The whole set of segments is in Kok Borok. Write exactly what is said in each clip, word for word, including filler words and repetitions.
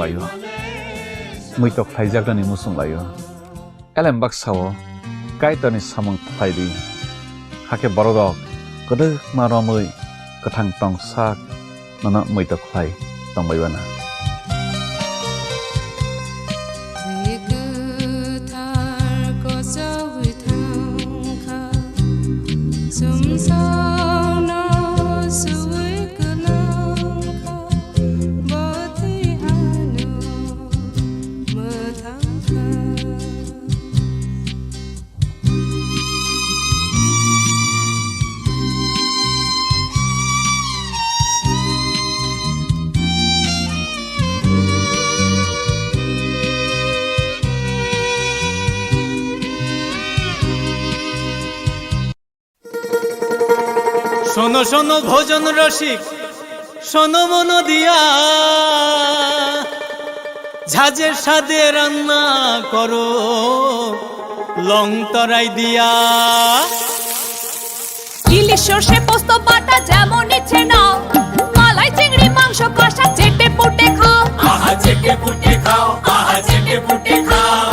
laio, muitok khlaijaknani muchung laio. Elem baksa-o Kaitorni samung khlai di, hakhe borok rok kwdwkma romwi kwthang tongsak nono muitok khlai tongbai uana. শোনো শোনো ভোজন রসিক, শোনো মন দিয়া, ঝাঁঝের স্বাদে রান্না করো লং তরাই দিয়া। ইলিশ সর্ষে পোস্ত বাটা যেমন ইচ্ছে নাও, মালাই চিংড়ি মাংস কষা চেটে পুটে খাও। আহা চেটে পুটে খাও, আহা চেটে পুটে খাও।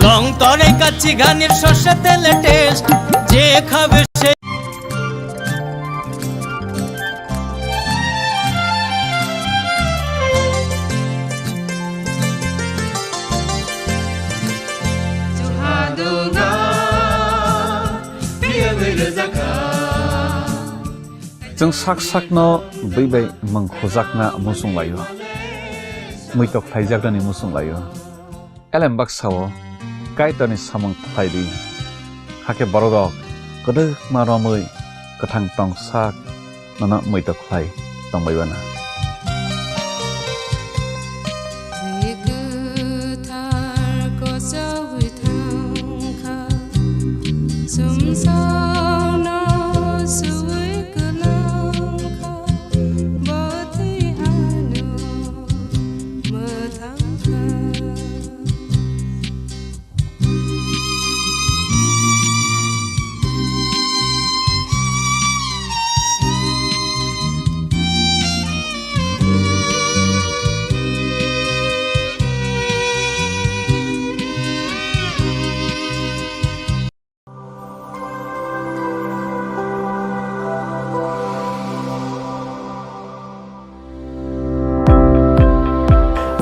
লং তরাই কাচ্চি ঘানির সর্ষে তেলে টেস্ট, যে খাবে সে। Chwng sak sakno bwi bai mung khujakna muchung laio, muitok khlaijaknani muchung laio. Elem baksa-o Kaitorni samung khlai di, hakhe borok rok kwdwkma romwi kwthang tongsak nono muitok khlai tongbai uana.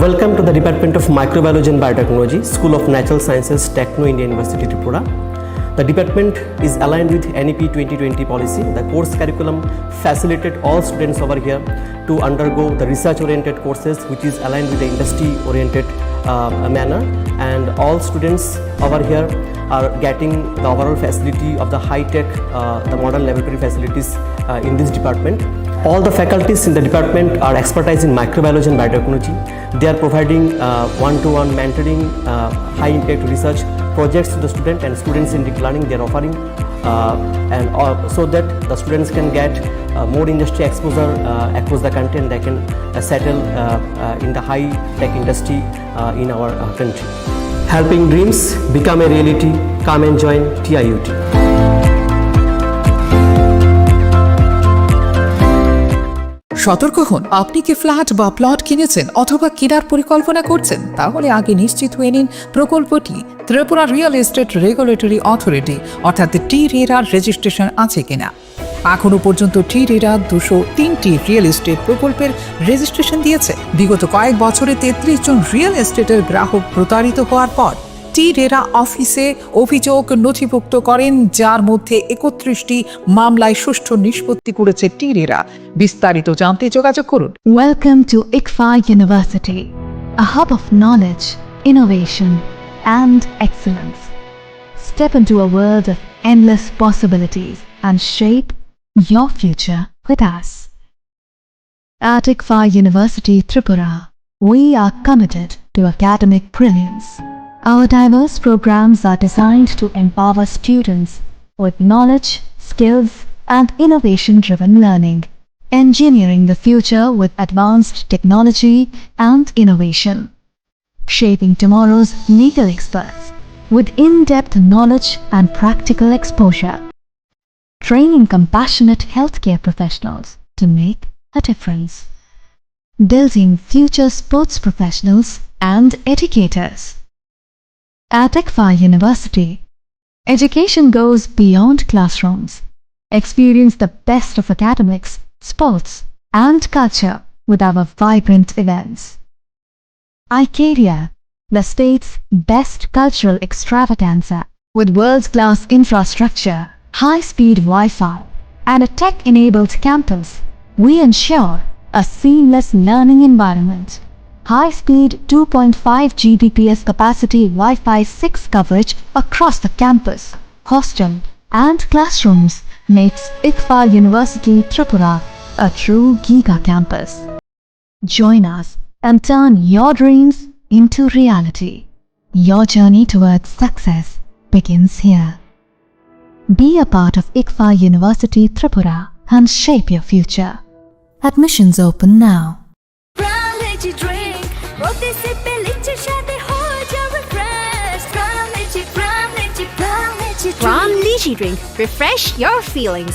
Welcome to the Department of Microbiology and Biotechnology, School of Natural Sciences, Techno India University, Tripura. The department is aligned with N E P twenty twenty policy. The course curriculum facilitate all students over here to undergo the research-oriented courses, which is aligned with the industry-oriented, uh, manner. And all students over here are getting the overall facility of the high-tech, uh, the modern laboratory facilities, uh, in this department. All the faculties in the department are expertise in microbiology and biotechnology. They are providing, uh, one-to-one mentoring, uh, high-impact research projects to the student and students in deep learning. They are offering, uh, and, uh, so that the students can get, uh, more industry exposure, uh, across the country, and they can, uh, settle, uh, uh, in the high-tech industry, uh, in our, uh, country. Helping dreams become a reality. Come and join T I U T. সতর্ক হন, আপনি কি ফ্ল্যাট বা প্লট কিনেছেন অথবা কেনার পরিকল্পনা করছেন? তাহলে আগে নিশ্চিত হয়ে নিন প্রকল্পটি। Tripura real estate regulatory authority অর্থাৎ টি রেরার রেজিস্ট্রেশন আছে কিনা। এখনো পর্যন্ত টি রেরা দুশো তিনটি রিয়েল এস্টেট প্রকল্পের রেজিস্ট্রেশন দিয়েছে। বিগত কয়েক বছরে তেত্রিশ জন রিয়েল এস্টেটের গ্রাহক প্রতারিত হওয়ার পর টি রেরা অফিসে অভিযোগ নথিভুক্ত করেন, যার মধ্যে একত্রিশটি মামলায় সুষ্ঠু নিষ্পত্তি করেছে টি রেরা। বিস্তারিত জানতে যোগাযোগ করুন। Welcome to ICFAI University, a hub of knowledge, innovation, and excellence. Step into a world of endless possibilities and shape your future with us. At ICFAI University Tripura, we are committed to academic brilliance. Our diverse programs are designed to empower students with knowledge, skills, and innovation-driven learning, engineering the future with advanced technology and innovation, shaping tomorrow's legal experts with in-depth knowledge and practical exposure, training compassionate healthcare professionals to make a difference. building future sports professionals and educators. At ICFAI University, education goes beyond classrooms. Experience the best of academics, sports, and culture with our vibrant events. ICADIA, the state's best cultural extravaganza. With world-class infrastructure, high-speed Wi-Fi, and a tech-enabled campus, we ensure a seamless learning environment. High-speed two point five G B P S capacity Wi-Fi six coverage across the campus, hostel, and classrooms makes ICFAI University Tripura a true giga campus. Join us and turn your dreams into reality. Your journey towards success begins here. Be a part of ICFAI University Tripura and shape your future. Admissions open now. Pram Lychee Drink, প্রতি সিপে লিচির স্বাদে হয়ে যাও refresh। Pram Lychee, Pram Lychee, Pram Lychee Drink। Pram Lychee Drink, refresh your feelings.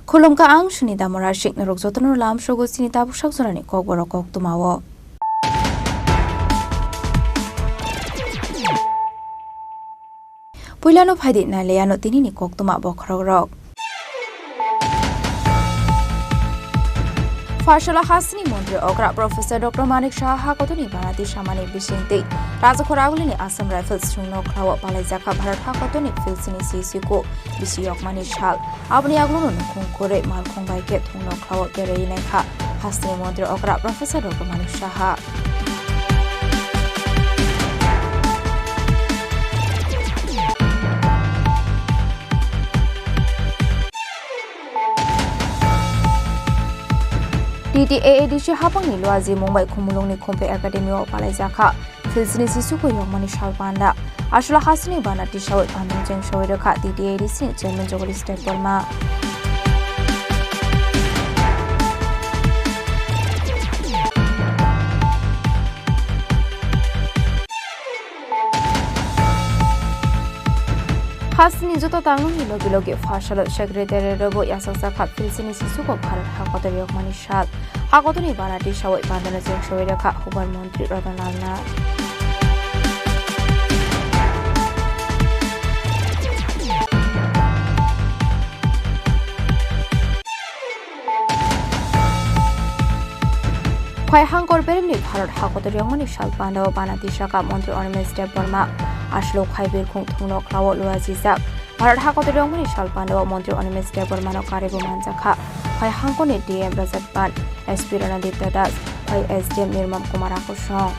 Khulumkha ang Sunita Murashik, norok jotono lamsogo chini tabuk sak jorani kokborok koktwmao. Puilano phaidi nailaiano tinini koktwma bokhorokrok. Pharsalo hasini montri okra Professor Doctor Manik Saha hakotoni bana tisamani bisingtwi Rajakhor agulini Assam Rifles chwngno khlao palaijakha Bharat hakotoni filsini sisiko bisi yokmani sal. Aboni aglono nukhung kwrwi malkhung bai khe thwngno khlao berwi naikha hasteni montri okra Professor Doctor Manik Saha. T T A A D C hapangni Luaji Mumbai Khumulwngni Khumpui Academy o palaijakha. Filsini sisukgo yokmani sal panda. Aswla hasini bana tisawi pandung chengsawi rwkha T T A D C ni chairman Jagadish Debbarma. Hasini joto tangmani logi logi pharsalo secretary rwbo yachakjakha filsini sisukgo Bharat hakotor yokmani sal. Hakotorni bana tisawi pandano chengsawi rwkha hubar montri Ratan Lal Nath. Phai hangkor beremni Bharat hakotor yokmani sal pandao bana tisaka montri Animesh Debbarma. Aswlok khai birkhung thwngno khlao luajijak. Bharat hakotor yokmani sal pandao montri Animesh Debbarmano karibo manjakha. Phai hangkorni D M Rajat Pant, S P Ranaditya Das, phai S D M Nirmam Kumar Akosong.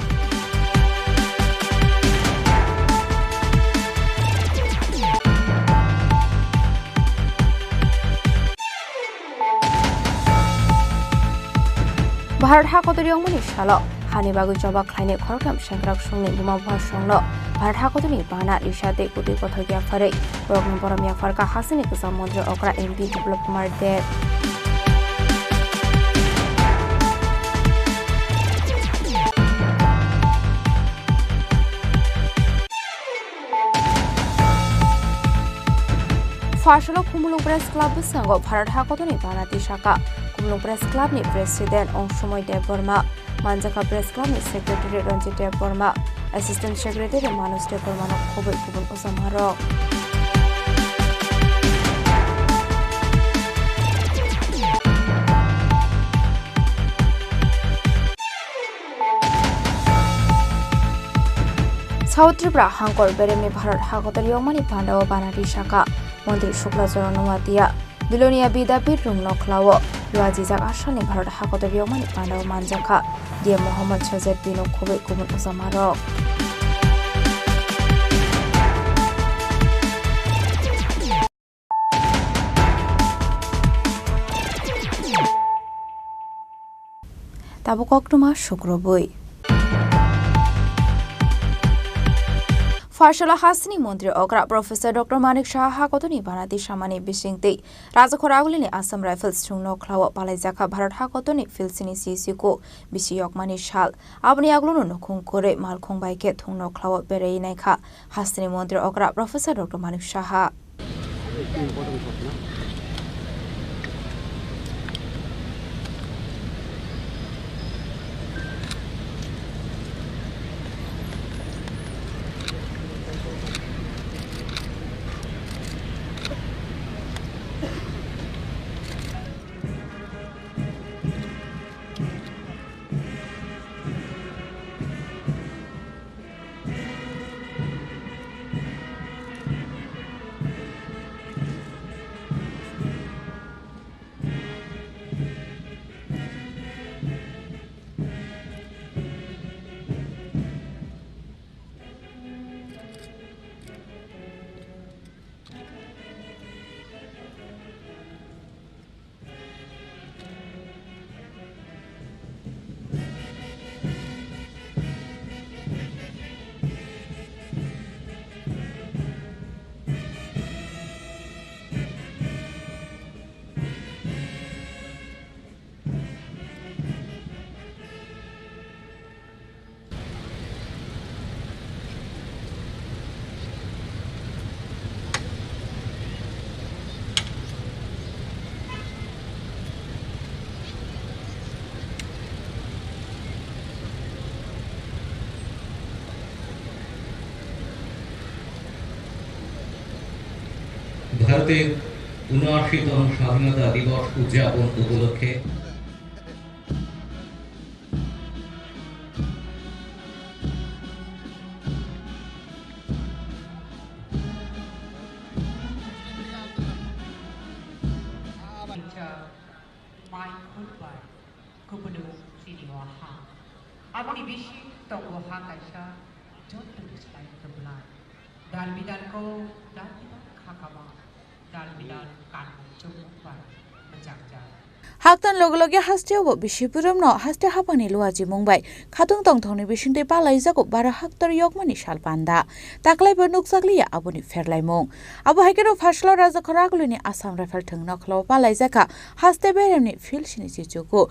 Bharat hakotor yokmani salo hani bagwi choba khlainai khoroktham sengkrak songni buma bupha songno Bharat hakotorni bana risa tei kwtwi kothok yapharwi borokno borom yapharkha hasini kwcham montri okra M P Biplab Kumar Deb. Pharsalo Khumulwng Press Club bwskango Bharat hakotorni bana tisaka Khumulwng Press Club ni President Ongsumoy Debbarma, manjakha Press Club ni Secretary Ranjit Debbarma, Assistant Secretary Manoj Debbarmano khobwi kubun ojamarok. South Tripura hangkor beremni Bharat hakotor yokmani pandao bana tisaka montri Shukla Charan Noatia, Bilonia Bidapit rwngno khlao. Luajijak asalni Bharat hakotor yokmani pandao manjakha D M Mohammad Shahzad bino khobwi kubun ujamarok. Tabuk koktwma sukrubwi. Pharsala hasteni montri okra Professor Doctor Manik Saha hakotorni bana tisamani bisingtwi Rajakhor Agulini Assam Rifles thwngno khlao palaijakha Bharat hakotorni filsini sisiku bisi yokmani sal. Aboni yagulono nukhung kwrwi malkhung bai khe thwngno khlao beraiwi naikha hasteni montri okra Professor Doctor Manik Saha. ভারতের ঊনআশিতম স্বাধীনতা দিবস উদযাপন উপলক্ষে Mai khulbai, kubunu chini o ha. Aboni bisi tongo ha kaisa, joto bwsai kwbla. Dal bidal ko, dal bidal khakama, dal bidal kanmung chumung bai mwchang jak. Haktan loge loge hasteo bo bisi burumno haste haphangni luachimung bai khatung tongthokni bisingtwi palaijago baro haktor yokmani sal panda. Taklaibo nukjakliya aboni pherlaimung. Abo hai kheno Pharsalo Rajakhor Agulini Assam Rifle thwngno khlao palaijakha haste beremni filsini chichuku.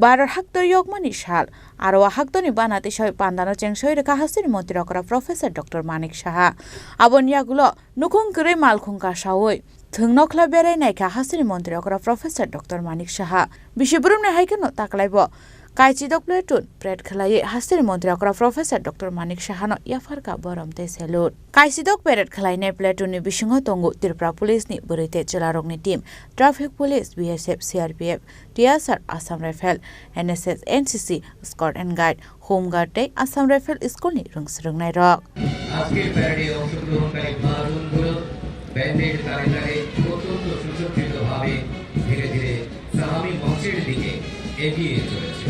Baro haktor yokmani sal. Aro o haktorni bana tisoi pandano chengsoi rwkha hasteni montri okra Professor Doctor Manik Saha. Aboni yagulo nukhung kwrwi malkhung kasaui thwngno khla berai naikha hasteni montri okra Professor Doctor Manik Saha. Bisi burumni hai kheno taklaibo Kaichidok platoon parade khlaiwi hasteni montri okra Professor Doctor Manik Sahano yapharkha borom tei salute. Kaichidok parade khlainai platoonni bisingo tongo Tripura Police ni bwrwi tei chwlarokni team, Traffic Police, B S F, C R P F, T S R, Assam Rifle, N S S, N C C, Scout and Guide, Home Guard tei Assam Rifle School ni rwngswrwngnairok. আজকের প্যারেডে অংশগ্রহণকারী প্লাটুনগুলো ব্যান্ডের তালে তালে অত্যন্ত সুসজ্জিতভাবে ধীরে ধীরে সালামি মঞ্চের দিকে এগিয়ে চলেছে।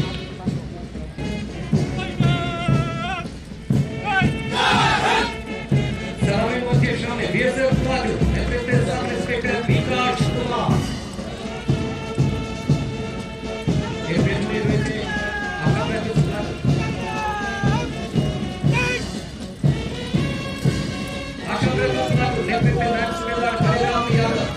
সালামি মঞ্চের সামনে বিএসএফ প্লাটুন, নেতৃত্বে সাব ইন্সপেক্টর বিকাশ কুমার। এর পেছনে রয়েছে Assam rifles platoon. Assam rifles platoon, নেতৃত্বে ল্যান্স বেলার হরিরাম Yadav.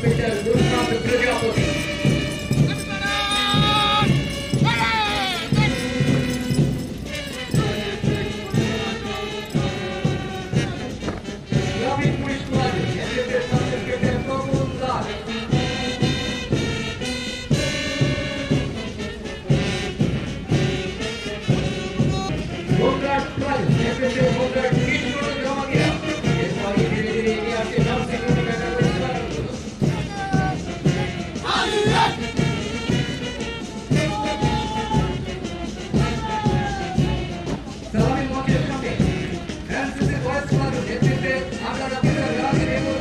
Mister Gurukant Prajapati. Traffic Police Squad, N P F Sub Inspector Topun Das. Homeguard Squad, N P F Homeguard Kishore Jamatia. এর সঙ্গে ধীরে ধীরে এগিয়ে আসছে Sub Secretary Metal Squad। সালামি মঞ্চের সামনে এনসিসি বয়েজ ক্লাবের নেতৃত্বে আমরা রাখতে রাখতে রেডিও।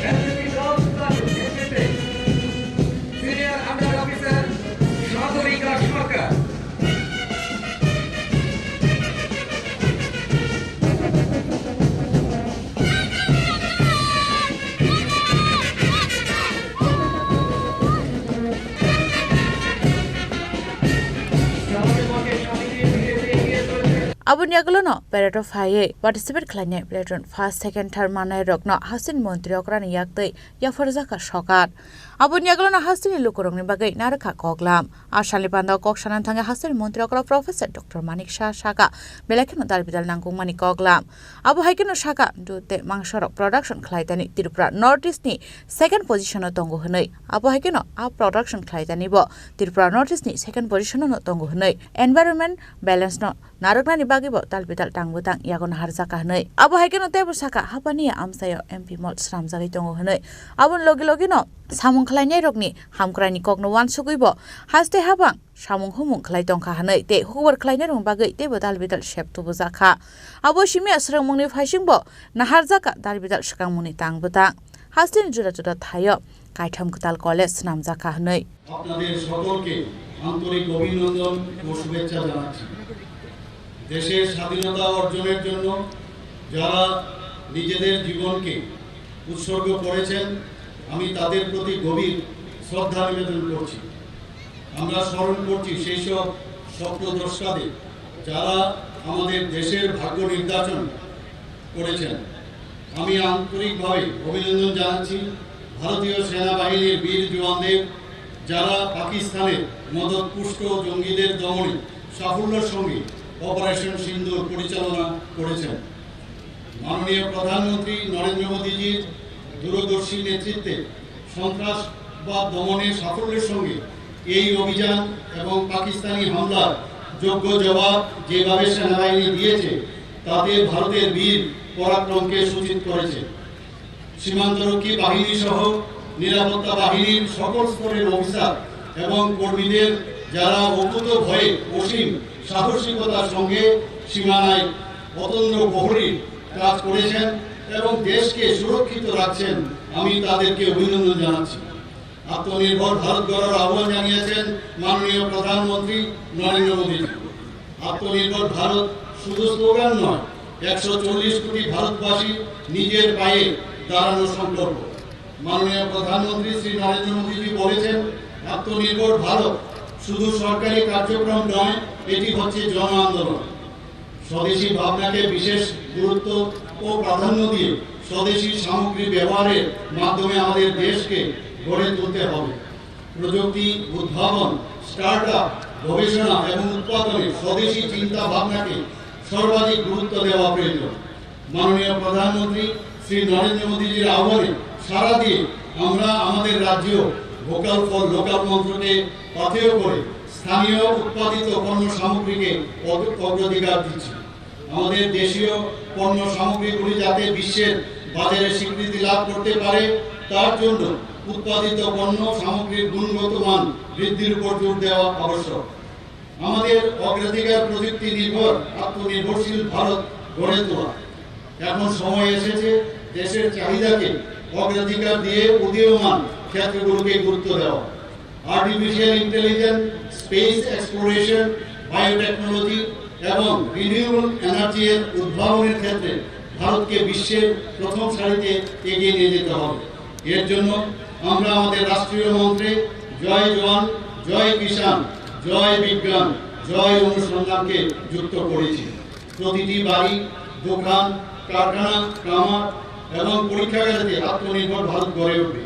এনসিসি গার্লস ক্লাবের নেতৃত্বে senior under officer Sagarika Sarkar. Aboni yagulono parade-o phaiwi participate khlainai platoon first, second, third mannairokno hasteni montri okrani yaktwi yapharjakha sokat. Aboni yagulono hasteni lukurokni bagwi narwkha koklam. A salni panda kok sana thangwi hasteni montri okra Professor Doctor Manik Saha sakha, belai kheno dal bidal nangkukmani koklam. Abo hai kheno sakha, dut tei mangsorok production khlai tani Tripura North East ni second position o tongo hwnwi. Abo hai kheno a production khlai tani bo Tripura North East ni second position o no tongo hwnwi. Environment balance no narwknani bagwi bo tal bidal tang bwtang yago naharjakha hwnwi. Abo hai kheno teibo sakha, hapani amchaio M P mol swnamjagwi tongo hwnwi. Aboni logi logi no samung khlainairokni hamkraini kokno uansugwi bo haste habang samung humung khlai tongkha hwnwi tei hukbar khlainairokni bagwi teibo dal bidal sep tubujakha. Abo simi swrwngmungni phaisingbo naharjakha dal bidal swkangmungni tang bwtang. Hasteni juda juda thaio kaitham kwtal college swnamjakha hwnwi. আপনাদের সকলকে আন্তরিক অভিনন্দন ও শুভেচ্ছা জানাচ্ছি। দেশের স্বাধীনতা অর্জনের জন্য যারা নিজেদের জীবনকে উৎসর্গ করেছেন, আমি তাদের প্রতি গভীর শ্রদ্ধা নিবেদন করছি। আমরা স্মরণ করছি সেই সব স্বপ্নদ্রষ্টাদের, যারা আমাদের দেশের ভাগ্য নির্ধারণ করেছেন। আমি আন্তরিকভাবে অভিনন্দন জানাচ্ছি ভারতীয় সেনাবাহিনীর বীর জওয়ানদের, যারা পাকিস্তানের মদতপুষ্ট জঙ্গিদের দমনে সাফল্যের সঙ্গে অপারেশন সিন্দুর পরিচালনা করেছেন। মাননীয় প্রধানমন্ত্রী নরেন্দ্র মোদীজির দূরদর্শী নেতৃত্বে সন্ত্রাসবাদ দমনে সাফল্যের সঙ্গে এই অভিযান এবং পাকিস্তানি হামলার যোগ্য জবাব যেভাবে সেনাবাহিনী দিয়েছে, তাতে ভারতের বীর পরাক্রমকে সূচিত করেছে। সীমান্তরক্ষী বাহিনী সহ নিরাপত্তা বাহিনীর সকল স্তরের অফিসার এবং কর্মীদের, যারা অকুত ভয়ে অসীম সাহসিকতার সঙ্গে সীমানায় অতন্দ্র প্রহরীর কাজ করেছেন এবং দেশকে সুরক্ষিত রাখছেন, আমি তাদেরকে অভিনন্দন জানাচ্ছি। আত্মনির্ভর ভারত গড়ার আহ্বান জানিয়েছেন মাননীয় প্রধানমন্ত্রী নরেন্দ্র মোদীজি। আত্মনির্ভর ভারত শুধু স্লোগান নয়, একশো চল্লিশ কোটি ভারতবাসী নিজের পায়ে দাঁড়ানোর সংকল্প। মাননীয় প্রধানমন্ত্রী শ্রী নরেন্দ্র মোদীজি বলেছেন, আত্মনির্ভর ভারত শুধু সরকারি কার্যক্রম নয়, এটি হচ্ছে জন আন্দোলন। স্বদেশি ভাবনাকে বিশেষ গুরুত্ব ও প্রাধান্য দিয়ে স্বদেশি সামগ্রী ব্যবহারের মাধ্যমে আমাদের দেশকে গড়ে তুলতে হবে। প্রযুক্তি, উদ্ভাবন, স্টার্টআপ, গবেষণা এবং উৎপাদনে স্বদেশি চিন্তা ভাবনাকে সর্বাধিক গুরুত্ব দেওয়া প্রয়োজন। মাননীয় প্রধানমন্ত্রী শ্রী নরেন্দ্র মোদীজির আহ্বানে সাড়া দিয়ে আমরা আমাদের রাজ্যেও ভোকাল ফর লোকাল মন্ত্রকে পাথেয় করে স্থানীয় উৎপাদিত পণ্য সামগ্রীকে অগ-, অগ্রাধিকার দিচ্ছি। আমাদের দেশীয় পণ্য সামগ্রীগুলি যাতে বিশ্বের বাজারে স্বীকৃতি লাভ করতে পারে, তার জন্য উৎপাদিত পণ্য সামগ্রীর গুণগত মান বৃদ্ধির উপর জোর দেওয়া আবশ্যক। আমাদের অগ্রাধিকার প্রযুক্তি নির্ভর আত্মনির্ভরশীল ভারত গড়ে তোলা। এখন সময় এসেছে দেশের চাহিদাকে অগ্রাধিকার দিয়ে উদীয়মান ক্ষেত্রগুলোকে গুরুত্ব দেওয়া। Artificial intelligence, space exploration, biotechnology এবং রিনিউয়েবল এনার্জি এর উদ্ভাবনের ক্ষেত্রে ভারতকে বিশ্বের প্রথম সারিতে এগিয়ে নিয়ে যেতে হবে। এর জন্য আমরা আমাদের রাষ্ট্রীয় মন্ত্রে জয় জওয়ান, জয় কিষাণ, জয় বিজ্ঞান, জয় অনুসন্ধানকে যুক্ত করেছি। প্রতিটি বাড়ি, দোকান, কারখানা, খামার এবং পরীক্ষাগারে আত্মনির্ভর ভারত গড়ে উঠবে।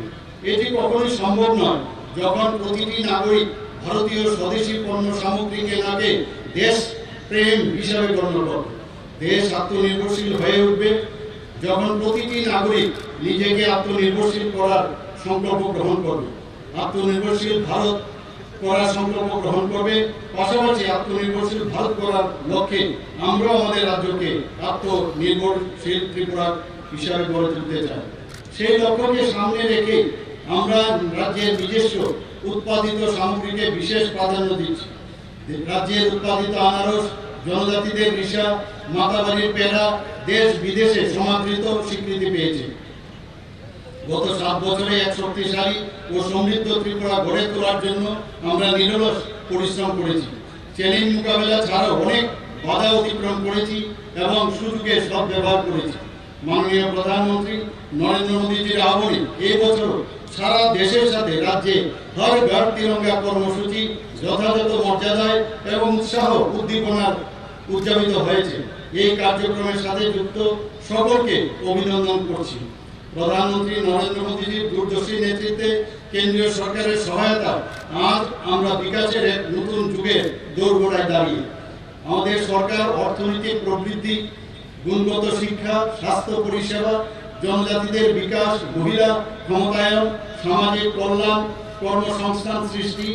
এটি কখনোই সম্ভব নয়, যখন প্রতিটি নাগরিক ভারতীয় স্বদেশি পণ্য সামগ্রী কেনাকে দেশপ্রেম হিসাবে গণ্য করবে। দেশ আত্মনির্ভরশীল হয়ে উঠবে, যখন প্রতিটি নাগরিক নিজেকে আত্মনির্ভরশীল করার সংকল্প গ্রহণ করবে। আত্মনির্ভরশীল ভারত করার সংকল্প গ্রহণ করবে, পাশাপাশি আত্মনির্ভরশীল ভারত করার লক্ষ্যে আমরাও আমাদের রাজ্যকে আত্মনির্ভরশীল ত্রিপুরা হিসাবে গড়ে তুলতে চাই। সেই লক্ষ্যকে সামনে রেখে আমরা রাজ্যের নিজস্ব উৎপাদিত সামগ্রীকে বিশেষ প্রাধান্য দিচ্ছি। রাজ্যের উৎপাদিত আনারস, জনজাতিদের রিসা, মাতাবাড়ির পেড়া দেশ বিদেশে সমাদৃত স্বীকৃতি পেয়েছে। গত সাত বছরে এক শক্তিশালী ও সমৃদ্ধ ত্রিপুরা গড়ে তোলার জন্য আমরা নিরলস পরিশ্রম করেছি। চ্যালেঞ্জ মোকাবেলা ছাড়াও অনেক বাধা অতিক্রম করেছি এবং সুযোগের সদ্ব্যবহার করেছি। মাননীয় প্রধানমন্ত্রী নরেন্দ্র মোদীজির আহ্বানে এই বছর সারা দেশের সাথে রাজ্যে হর ঘর তিরঙ্গা কর্মসূচি যথাযথ মর্যাদায় এবং উৎসাহ উদ্দীপনার উদযাপিত হয়েছে। এই কার্যক্রমের সাথে যুক্ত সকলকে অভিনন্দন করছি। প্রধানমন্ত্রী নরেন্দ্র মোদীজির দূরদর্শী নেতৃত্বে কেন্দ্রীয় সরকারের সহায়তা আজ আমরা বিকাশের এক নতুন যুগের দোরগোড়ায় দাঁড়িয়ে। আমাদের সরকার অর্থনৈতিক প্রবৃদ্ধি, গুণগত শিক্ষা, স্বাস্থ্য পরিষেবা, জনজাতিদের বিকাশ, মহিলা ক্ষমতায়ন, সামাজিক কল্যাণ, কর্মসংস্থান সৃষ্টি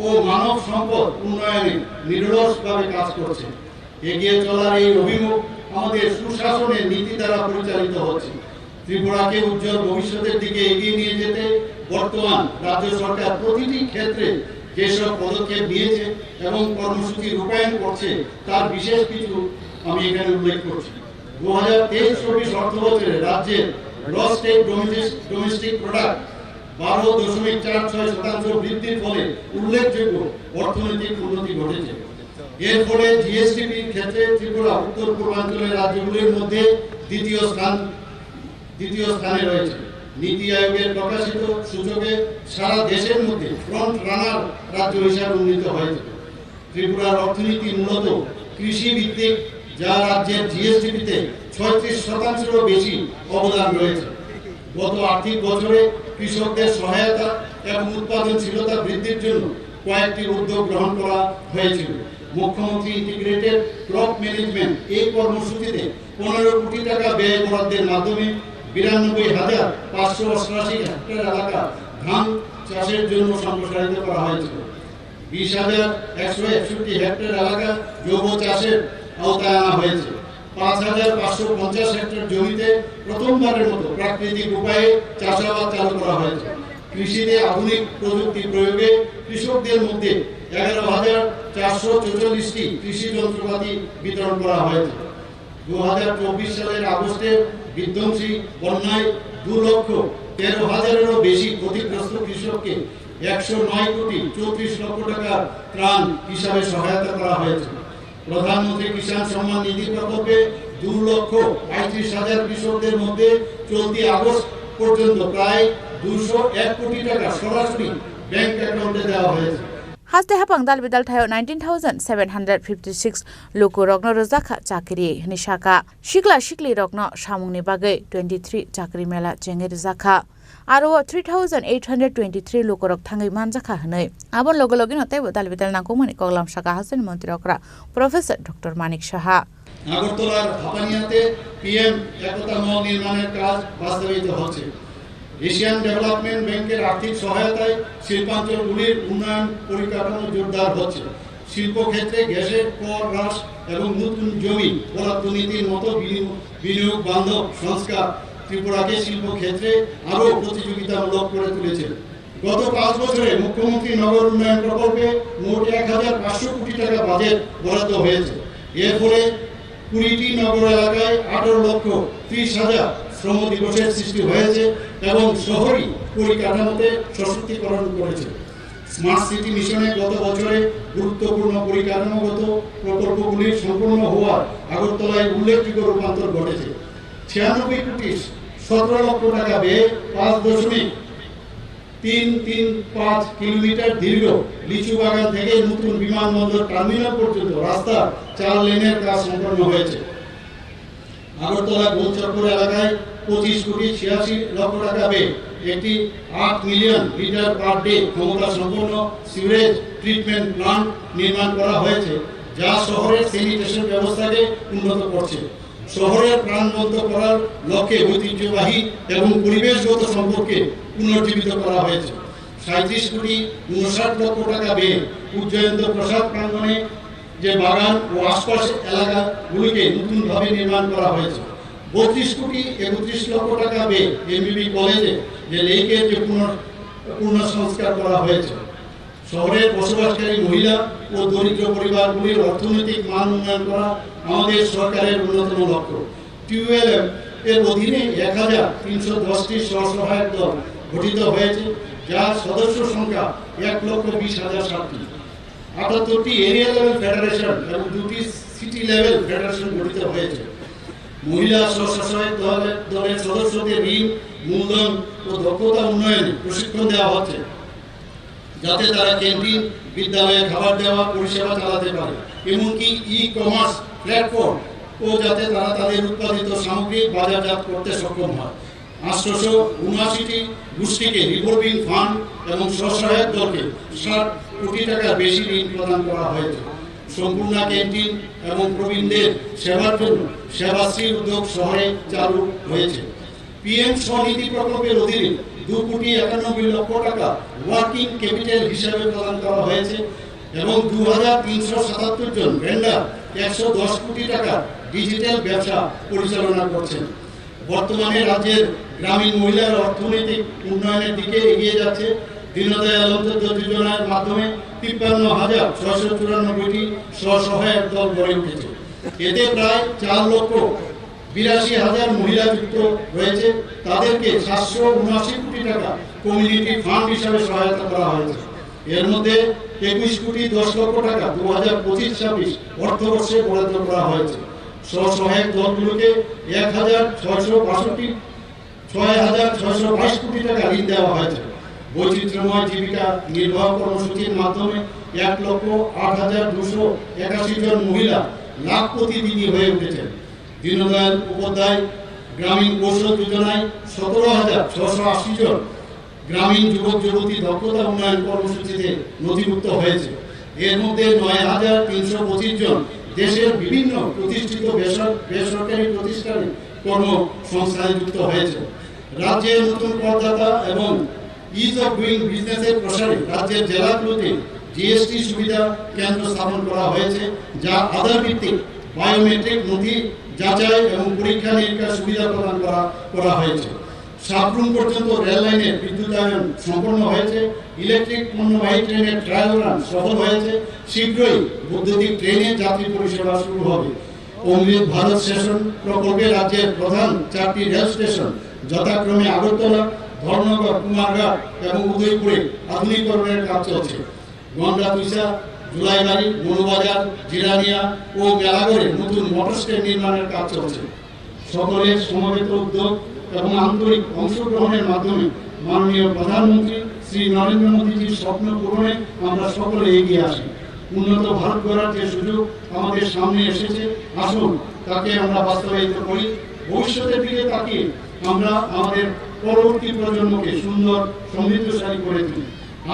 ও মানব সম্পদ উন্নয়নে নিরলসভাবে কাজ করছে। এগিয়ে চলার এই অভিমুখ আমাদের সুশাসনের নীতি দ্বারা পরিচালিত হচ্ছে। ত্রিপুরাকে উজ্জ্বল ভবিষ্যতের দিকে এগিয়ে নিয়ে যেতে বর্তমান রাজ্য সরকার প্রতিটি ক্ষেত্রে যেসব পদক্ষেপ নিয়েছে এবং কর্মসূচি রূপায়ণ করছে, তার বিশেষ কিছু আমি এখানে উল্লেখ করছি। দু হাজার তেইশ চব্বিশ অর্থ বছরে রাজ্যের গ্রস স্টেট ডোমেস্টিক প্রোডাক্ট বারো দশমিক চার ছয় শতাংশ বৃদ্ধির ফলে উল্লেখযোগ্য অর্থনৈতিক উন্নতি ঘটেছে। এর ফলে জিএসডিপির ক্ষেত্রে ত্রিপুরা উত্তর পূর্বাঞ্চলের রাজ্যগুলির মধ্যে দ্বিতীয় স্থান দ্বিতীয় স্থানে রয়েছে। নীতি আয়োগের প্রকাশিত সূচকে সারা দেশের মধ্যে ফ্রন্ট রানার রাজ্য হিসাবে উন্নীত হয়েছে। ত্রিপুরার অর্থনীতি মূলত কৃষি ভিত্তিক, যা রাজ্যের জিএসডিপিতে ছয়ত্রিশ শতাংশেরও বেশি অবদান রয়েছে। গত আর্থিক বছরে কৃষকদের সহায়তা এবং উৎপাদনশীলতা বৃদ্ধির জন্য কয়েকটি উদ্যোগ গ্রহণ করা হয়েছিল। মুখ্যমন্ত্রী ইন্টিগ্রেটেড ক্রপ ম্যানেজমেন্ট এই কর্মসূচিতে পনেরো কোটি টাকা ব্যয় বরাদ্দের মাধ্যমে বিরানব্বই হাজার পাঁচশো অষ্টাশি হেক্টর এলাকা ধান চাষের জন্য সম্প্রসারিত করা হয়েছিল। বিশ হাজার একশো একষট্টি হেক্টর এলাকা জৈব চাষের আওতায় আনা হয়েছে। পাঁচ হাজার পাঁচশো পঞ্চাশ হেক্টর জমিতে প্রথমবারের মতো প্রাকৃতিক উপায়ে চাষাবাদ চালু করা হয়েছে। কৃষিতে আধুনিক প্রযুক্তি প্রয়োগে কৃষকদের মধ্যে এগারো হাজার চারশো ছেচল্লিশটি কৃষি যন্ত্রপাতি বিতরণ করা হয়েছে। দু হাজার চব্বিশ সালের আগস্টে বিধ্বংসী বন্যায় দু লক্ষ তেরো হাজারেরও বেশি ক্ষতিগ্রস্ত কৃষককে একশো নয় কোটি চৌত্রিশ লক্ষ টাকার ত্রাণ হিসাবে সহায়তা করা হয়েছে। প্রধানমন্ত্রী কিষাণ সম্মান নিধি প্রকল্পে দু লক্ষ পঁয়ত্রিশ হাজার কৃষকদের মধ্যে চলতি আগস্ট পর্যন্ত প্রায় দুশো এক কোটি টাকা সরাসরি ব্যাংক অ্যাকাউন্টে দেওয়া হয়েছে। Haste haphang dal bidal thaio nineteen thousand seven hundred fifty six lukurokno rwjakha chakri hwnwi sakha. Sikla siklirokno samungni bagwi twenty three chakri mela chengwi rwjakha. Aro o three thousand eight hundred twenty three lukurok thangwi manjakha hwnwi. Aboni loge logeno teibo dal bidal nangkukmani koklam sakha hasteni montri okra Professor Doctor Manik Saha. আগরতলার ভাপানিয়াতে পিএম একতা মল নির্মাণের কাজ বাস্তবায়িত হচ্ছে। Asian development ব্যাংকের আর্থিক সহায়তায় শিল্পাঞ্চলগুলির উন্নয়ন পরিকাঠামো জোরদার হচ্ছে। শিল্পক্ষেত্রে গ্যাসের কর হ্রাস এবং নতুন জমি বরাদ্দ নীতির মতো বিনিয়োগ, বিনিয়োগ বান্ধব সংস্কার ত্রিপুরাকে শিল্পক্ষেত্রে আরও প্রতিযোগিতামূলক করে তুলেছে। গত পাঁচ বছরে মুখ্যমন্ত্রী নগর উন্নয়ন প্রকল্পে মোট এক হাজার পাঁচশো কোটি টাকা বাজেট বরাদ্দ হয়েছে। এর ফলে কুড়িটি নগর এলাকায় আঠারো লক্ষ ত্রিশ হাজার শ্রম দিবসের সৃষ্টি হয়েছে এবং শহরী পরিকাঠামোতে সশক্তিকরণ করেছে। স্মার্ট সিটি মিশনে গত বছরে গুরুত্বপূর্ণ পরিকাঠামোগত প্রকল্পগুলির সম্পূর্ণ হওয়ায় আগরতলায় উল্লেখযোগ্য রূপান্তর ঘটেছে। ছিয়ানব্বই কোটি সতেরো লক্ষ টাকা ব্যয়ে পাঁচ দশমিক তিন তিন পাঁচ কিলোমিটার দীর্ঘ লিচু বাগান থেকে নতুন বিমানবন্দর টার্মিনাল পর্যন্ত রাস্তার চার লেনের কাজ সম্পন্ন হয়েছে। আগরতলা গোলচক্কর এলাকায় পঁচিশ কোটি ছিয়াশি লক্ষ টাকা ব্যয়ে একটি আট মিলিয়ন লিটার পার ডে ক্ষমতা সম্পন্ন সিউরেজ ট্রিটমেন্ট প্ল্যান্ট নির্মাণ করা হয়েছে, যা শহরের স্যানিটেশন ব্যবস্থাকে উন্নত করছে। শহরের প্রাণবন্ত করার লক্ষ্যে ঐতিহ্যবাহী এবং পরিবেশগত সম্পদকে পুনর্জীবিত করা হয়েছে। সাঁইত্রিশ কোটি ঊনষাট লক্ষ টাকা ব্যয়ে উজ্জয়ন্ত প্রসাদ প্রাঙ্গণে যে বাগান ও আশপাশ এলাকাগুলিকে নতুনভাবে নির্মাণ করা হয়েছে। বত্রিশ কোটি একত্রিশ লক্ষ টাকা ব্যয়ে এমবিবি কলেজে যে লেকের যে পুনর-, পুনঃসংস্কার করা হয়েছে। শহরের বসবাসকারী মহিলা ও দরিদ্র পরিবারগুলির অর্থনৈতিক মান উন্নয়ন করা আমাদের সরকারের অন্যতম লক্ষ্য। টিউএলএম এর অধীনে এক হাজার তিনশো দশটি স্বসহায়ক দল গঠিত হয়েছে, যার সদস্য সংখ্যা এক লক্ষ বিশ হাজার সাতটি। আটাত্তরটি এরিয়া লেভেল ফেডারেশন এবং দুটি সিটি লেভেল ফেডারেশন গঠিত হয়েছে। মহিলা স্বসহায়ক দলের, দলের সদস্যদের ঋণ, মূলধন ও দক্ষতা উন্নয়নে প্রশিক্ষণ দেওয়া হচ্ছে, যাতে তারা ক্যান্টিন, বিদ্যালয়ে খাবার দেওয়া পরিষেবা চালাতে পারে, এমনকি ই কমার্স প্ল্যাটফর্ম ও যাতে তারা তাদের উৎপাদিত সামগ্রী বাজারজাত করতে সক্ষম হয়। আটশোশো উনআশিটি গোষ্ঠীকে রিভলভিং ফান্ড এবং স্বসহায়ক দলকে ষাট কোটি টাকার বেশি ঋণ প্রদান করা হয়েছে। সম্পূর্ণ ক্যান্টিন এবং প্রবীণদের সেবার জন্য সেবাশ্রী উদ্যোগ শহরে চালু হয়েছে। পিএম স্বনিধি প্রকল্পের অধীনে দু কোটি একানব্বই লক্ষ টাকা ওয়ার্কিং ক্যাপিটাল হিসাবে প্রদান করা হয়েছে এবং দু হাজার তিনশো সাতাত্তর জন ভেন্ডার একশো দশ কোটি টাকা ডিজিটাল ব্যবসা পরিচালনা করছেন। বর্তমানে রাজ্যের গ্রামীণ মহিলার অর্থনৈতিক উন্নয়নের দিকে এগিয়ে যাচ্ছে। দীনদয়াল অন্ত্যোদয় যোজনার মাধ্যমে তিপ্পান্ন হাজার ছয়শো চুরানব্বইটি স্বসহায়ক দল গড়ে উঠেছে। এতে প্রায় চার লক্ষ বিরাশি হাজার মহিলা যুক্ত রয়েছে। তাদেরকে সাতশো উনআশি কোটি টাকা কমিউনিটি ফান্ড হিসাবে সহায়তা করা হয়েছে। এর মধ্যে একুশ কোটি দশ লক্ষ টাকা দু হাজার পঁচিশ ছাব্বিশ অর্থবর্ষে বরাদ্দ করা হয়েছে। স্বসহায়ক দলগুলোকে এক হাজার ছয়শো বাষট্টি, ছয় হাজার ছয়শো বাইশ কোটি টাকা ঋণ দেওয়া হয়েছে। বৈচিত্র্যময় জীবিকা নির্বাহ কর্মসূচির মাধ্যমে এক লক্ষ আট হাজার দুশো একাশি জন মহিলা লাখপতি দিদি হয়ে উঠেছেন। দীনদয়াল উপাধ্যায় গ্রামীণ কৌশল যোজনায় সতেরো হাজার ছশো আশি জন গ্রামীণ যুবক যুবতী দক্ষতা উন্নয়ন কর্মসূচিতে নথিভুক্ত হয়েছে। এর মধ্যে নয় হাজার তিনশো পঁচিশ জন দেশের বিভিন্ন প্রতিষ্ঠিত বেসর-, বেসরকারি প্রতিষ্ঠানে কর্মসংস্থানে যুক্ত হয়েছে। রাজ্যে নতুন করদাতা এবং ইজ অফ ডুইং বিজনেসের প্রসারে রাজ্যের জেলাগুলোতে জিএসটি সুবিধা কেন্দ্র স্থাপন করা হয়েছে, যা আধার ভিত্তিক বায়োমেট্রিক নথি যাচাই এবং পরীক্ষা নিরীক্ষার সুবিধা প্রদান করা, করা হয়েছে। সাবরুম পর্যন্ত রেল লাইনের বিদ্যুতায়ন সম্পন্ন হয়েছে। ইলেকট্রিক পণ্যবাহী ট্রেনের ট্রায়াল রান সফল হয়েছে। শীঘ্রই বৈদ্যুতিক ট্রেনে যাত্রী পরিষেবা শুরু হবে। অমৃত ভারত স্টেশন প্রকল্পে রাজ্যের প্রধান চারটি রেল স্টেশন যথাক্রমে আগরতলা, ধর্মনগর, কুমারঘাট এবং উদয়পুরে আধুনিকীকরণের কাজ চলছে। গন্ডাতুইসা, জুলাইবাড়ি, মৌলবাজার, জিরানিয়া ও মেলাগড়ে নতুন মোটর স্ট্যান্ড নির্মাণের কাজ চলছে। সকলের সমবেত উদ্যোগ এবং আন্তরিক অংশগ্রহণের মাধ্যমে মাননীয় প্রধানমন্ত্রী শ্রী নরেন্দ্র মোদীজির স্বপ্ন পূরণে আমরা সকলে এগিয়ে আসি। উন্নত ভারত গড়ার যে সুযোগ আমাদের সামনে এসেছে, আসুন তাকে আমরা বাস্তবায়িত করি। ভবিষ্যতের দিকে তাকিয়ে আমরা আমাদের পরবর্তী প্রজন্মকে সুন্দর, সমৃদ্ধশালী করে তুলি।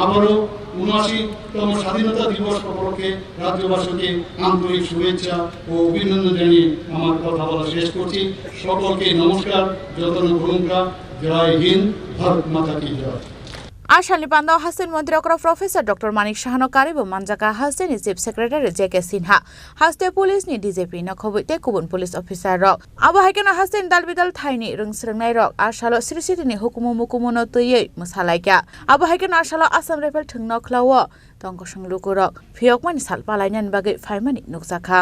আবারও ঊনআশিতম স্বাধীনতা দিবস উপলক্ষে রাজ্যবাসীকে আন্তরিক শুভেচ্ছা ও অভিনন্দন জানিয়ে আমার কথা বলা শেষ করছি। সকলকে নমস্কার, যতন ভূমিকা, জয় হিন্দ, ভারত মাতা কি জয়। A salni panda o haste ni montri okra Professor Doctor Manik Sahano karwi bo manjakha haste ni Chief Secretary J K Sinha, haste police ni D G P no khobwi tei kubun police officer rok. Abo hai kheno haste ni dal bidal thai ni rwng swrwng nai rok a salo Sri Siti ni hukumu mukumu no twiwi mwsa lai kha. Abo hai kheno a salo Assam Rifle thwng no khwlao tong kwswng luku rok phiyok mani sal palai nani bagwi phai mani nukjak kha.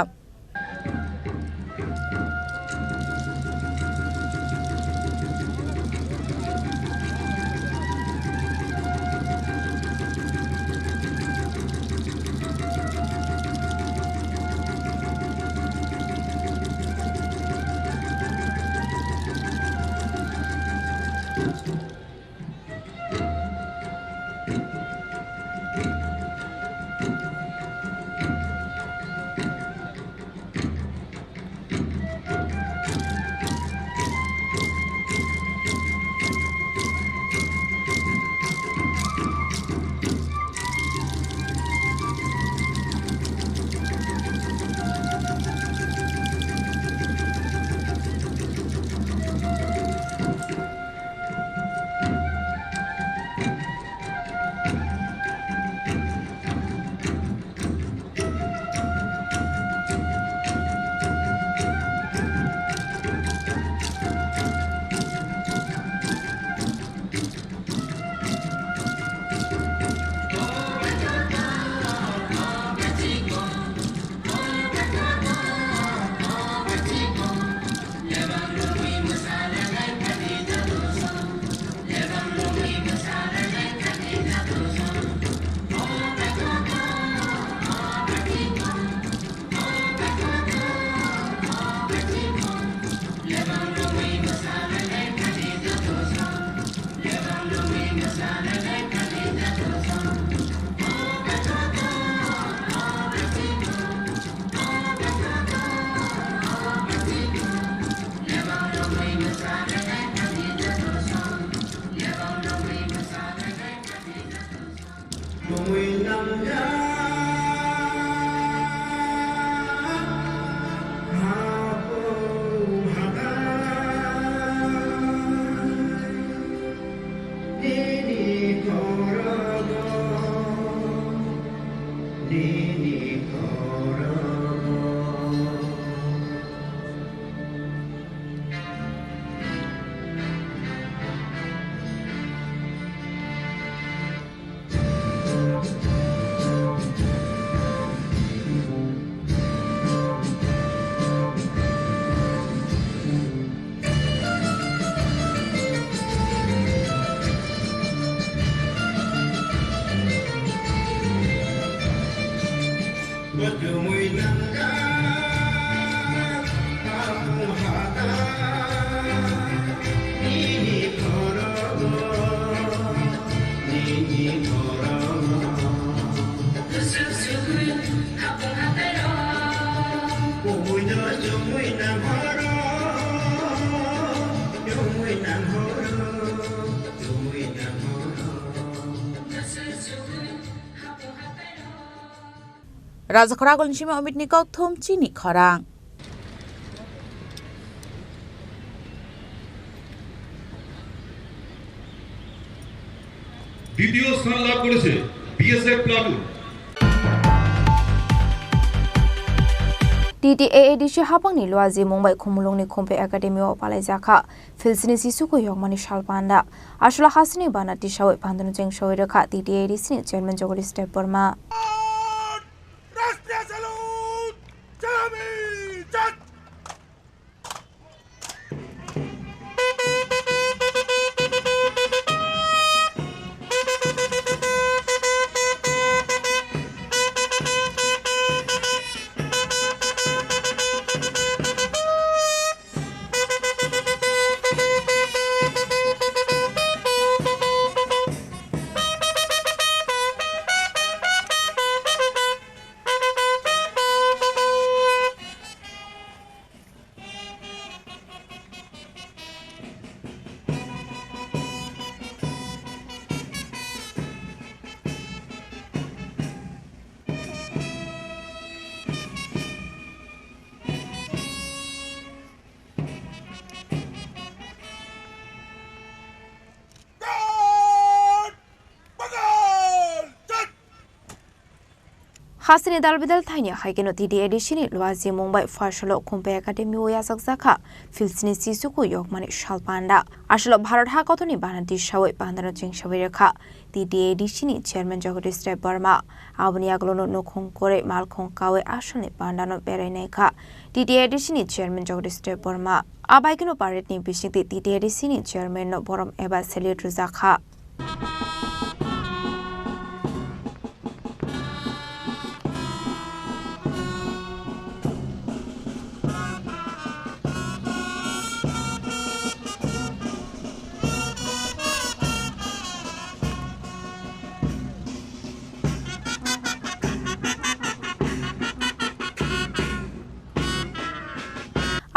Rajakhor Agulni simi Omitni kokthum chini khorang. দ্বিতীয় স্থান লাভ করেছে BSF platoon. T T A A D C hapangni Luaji Mumbai Khumulwngni Khumpui Academy o palaijakha Philsini Sisuku Yokmani Sal Panda. Aswla hasini bana tisawi pandano chengsawi rwkha T T A A D C ni chairman Jagadish Debbarma. Hasini dalbidal thaini hai kheno T T A D C ni Luaji Mumbai Pharsalo Khumpui Academy o yachakjakha Philsini Sisuku Yokmani Sal Panda. Aswlo Bharat ha kotorni bana tisawi pandano chengsawi rwkha T T A D C ni chairman Jagadish Debbarma. Aboni yagulono nukhung kwrwi malkhung kawi asalni pandano berai naikha T T A D C ni chairman Jagadish Debbarma. Abai kheno parade ni bisingtwi T T A D C ni chairman no borom eba salute rwjakha.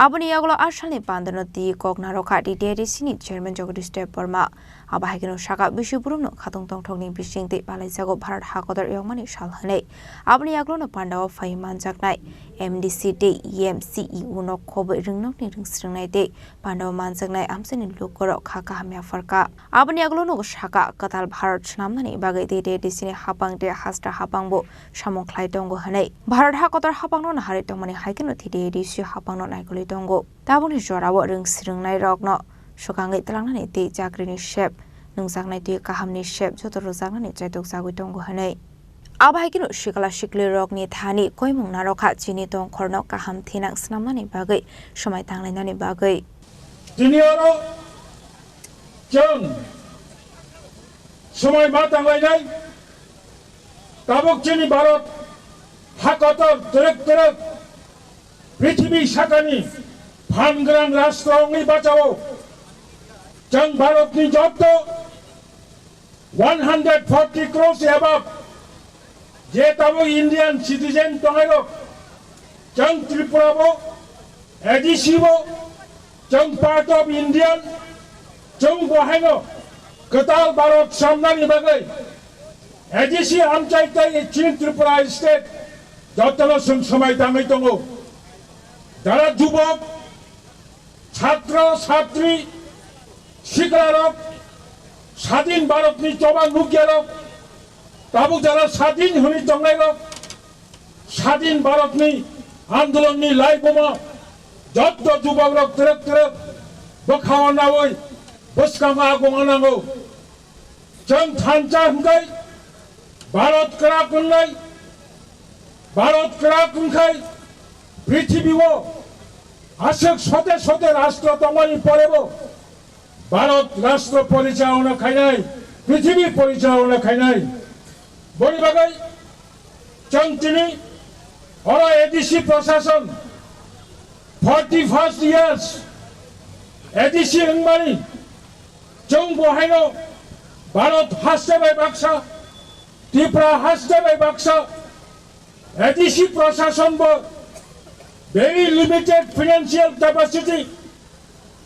Aboni yagulo asalni pandano twi kok narwkha T T A D C ni chairman Jagadish Debbarma. Abo hai kheno saka bisi borokno khatung tongthokni bisingtwi palaijago Bharat ha kotor yokmani sal hwnwi. Aboni yagulono pandao phai manjaknai M D C tei E M C E O no khobwi rwngnokni rwngsrwngnai tei pandao manjaknai amchaini lukurok kha kaham yapharkha. Aboni yagulono saka kwtal Bharat swnamnani bagwi tei T T A D C ni hapang tei hasta hapangbo samung khlai tongo hwnwi. Bharat ha kotor hapangno naharwi tongmani hai kheno T T A D C hapangno naikolwi tongo. Tabukni jorao rwngsrwngnairokno swkangwi twlangnani tei chakrini sep, nungjaknai twi kahamni sep joto rwjaknani chaitok jagwi tongo hwnwi. Abo hai kheno sikla siklirokni thani koimung narwkha chini tongkhorno kaham thinang swnamnani bagwi swmai tanglainani bagwi. Tini oro chwng swmai ma tanglainai, tabuk chini Bharat ha kotor twrwk twrwk prithibi sakani phan gwnang rashtra wngwi bachao. Chwng Bharatni jotto one hundred forty crores above je tabuk Indian citizen tongnai rok, chwng Tripura bo, A D C bo, chwng part of Indian, chwng bo haino kwtal Bharat samnani bagwi A D C amchai tei chini Tripura state jotono chwng swmai tangwi tongo. Jara jubok, chhatro, chhatri, siklarok, sadin Bharatni choba nukyarok, tabuk jara sadin hwnwi tongnairok, sadin Bharatni andolonni laibuma jotto jubokrok twrwk twrwk bwkhao naui bwskango agongo nango. Chwng thansa hwnkhe Bharat kwrak hwnnai, Bharat kwrak hwnkhe prithibi o aswk sote sote rastro tongmani porebo Bharat rastro porichalona khainai, prithibi porichalona khainai. Boni bagwi chwng tini oro A D C prashason forty first years A D C wngmani chwng bo haino Bharat haste bai baksa, Tripura haste bai baksa, A D C prashason bo very limited financial capacity,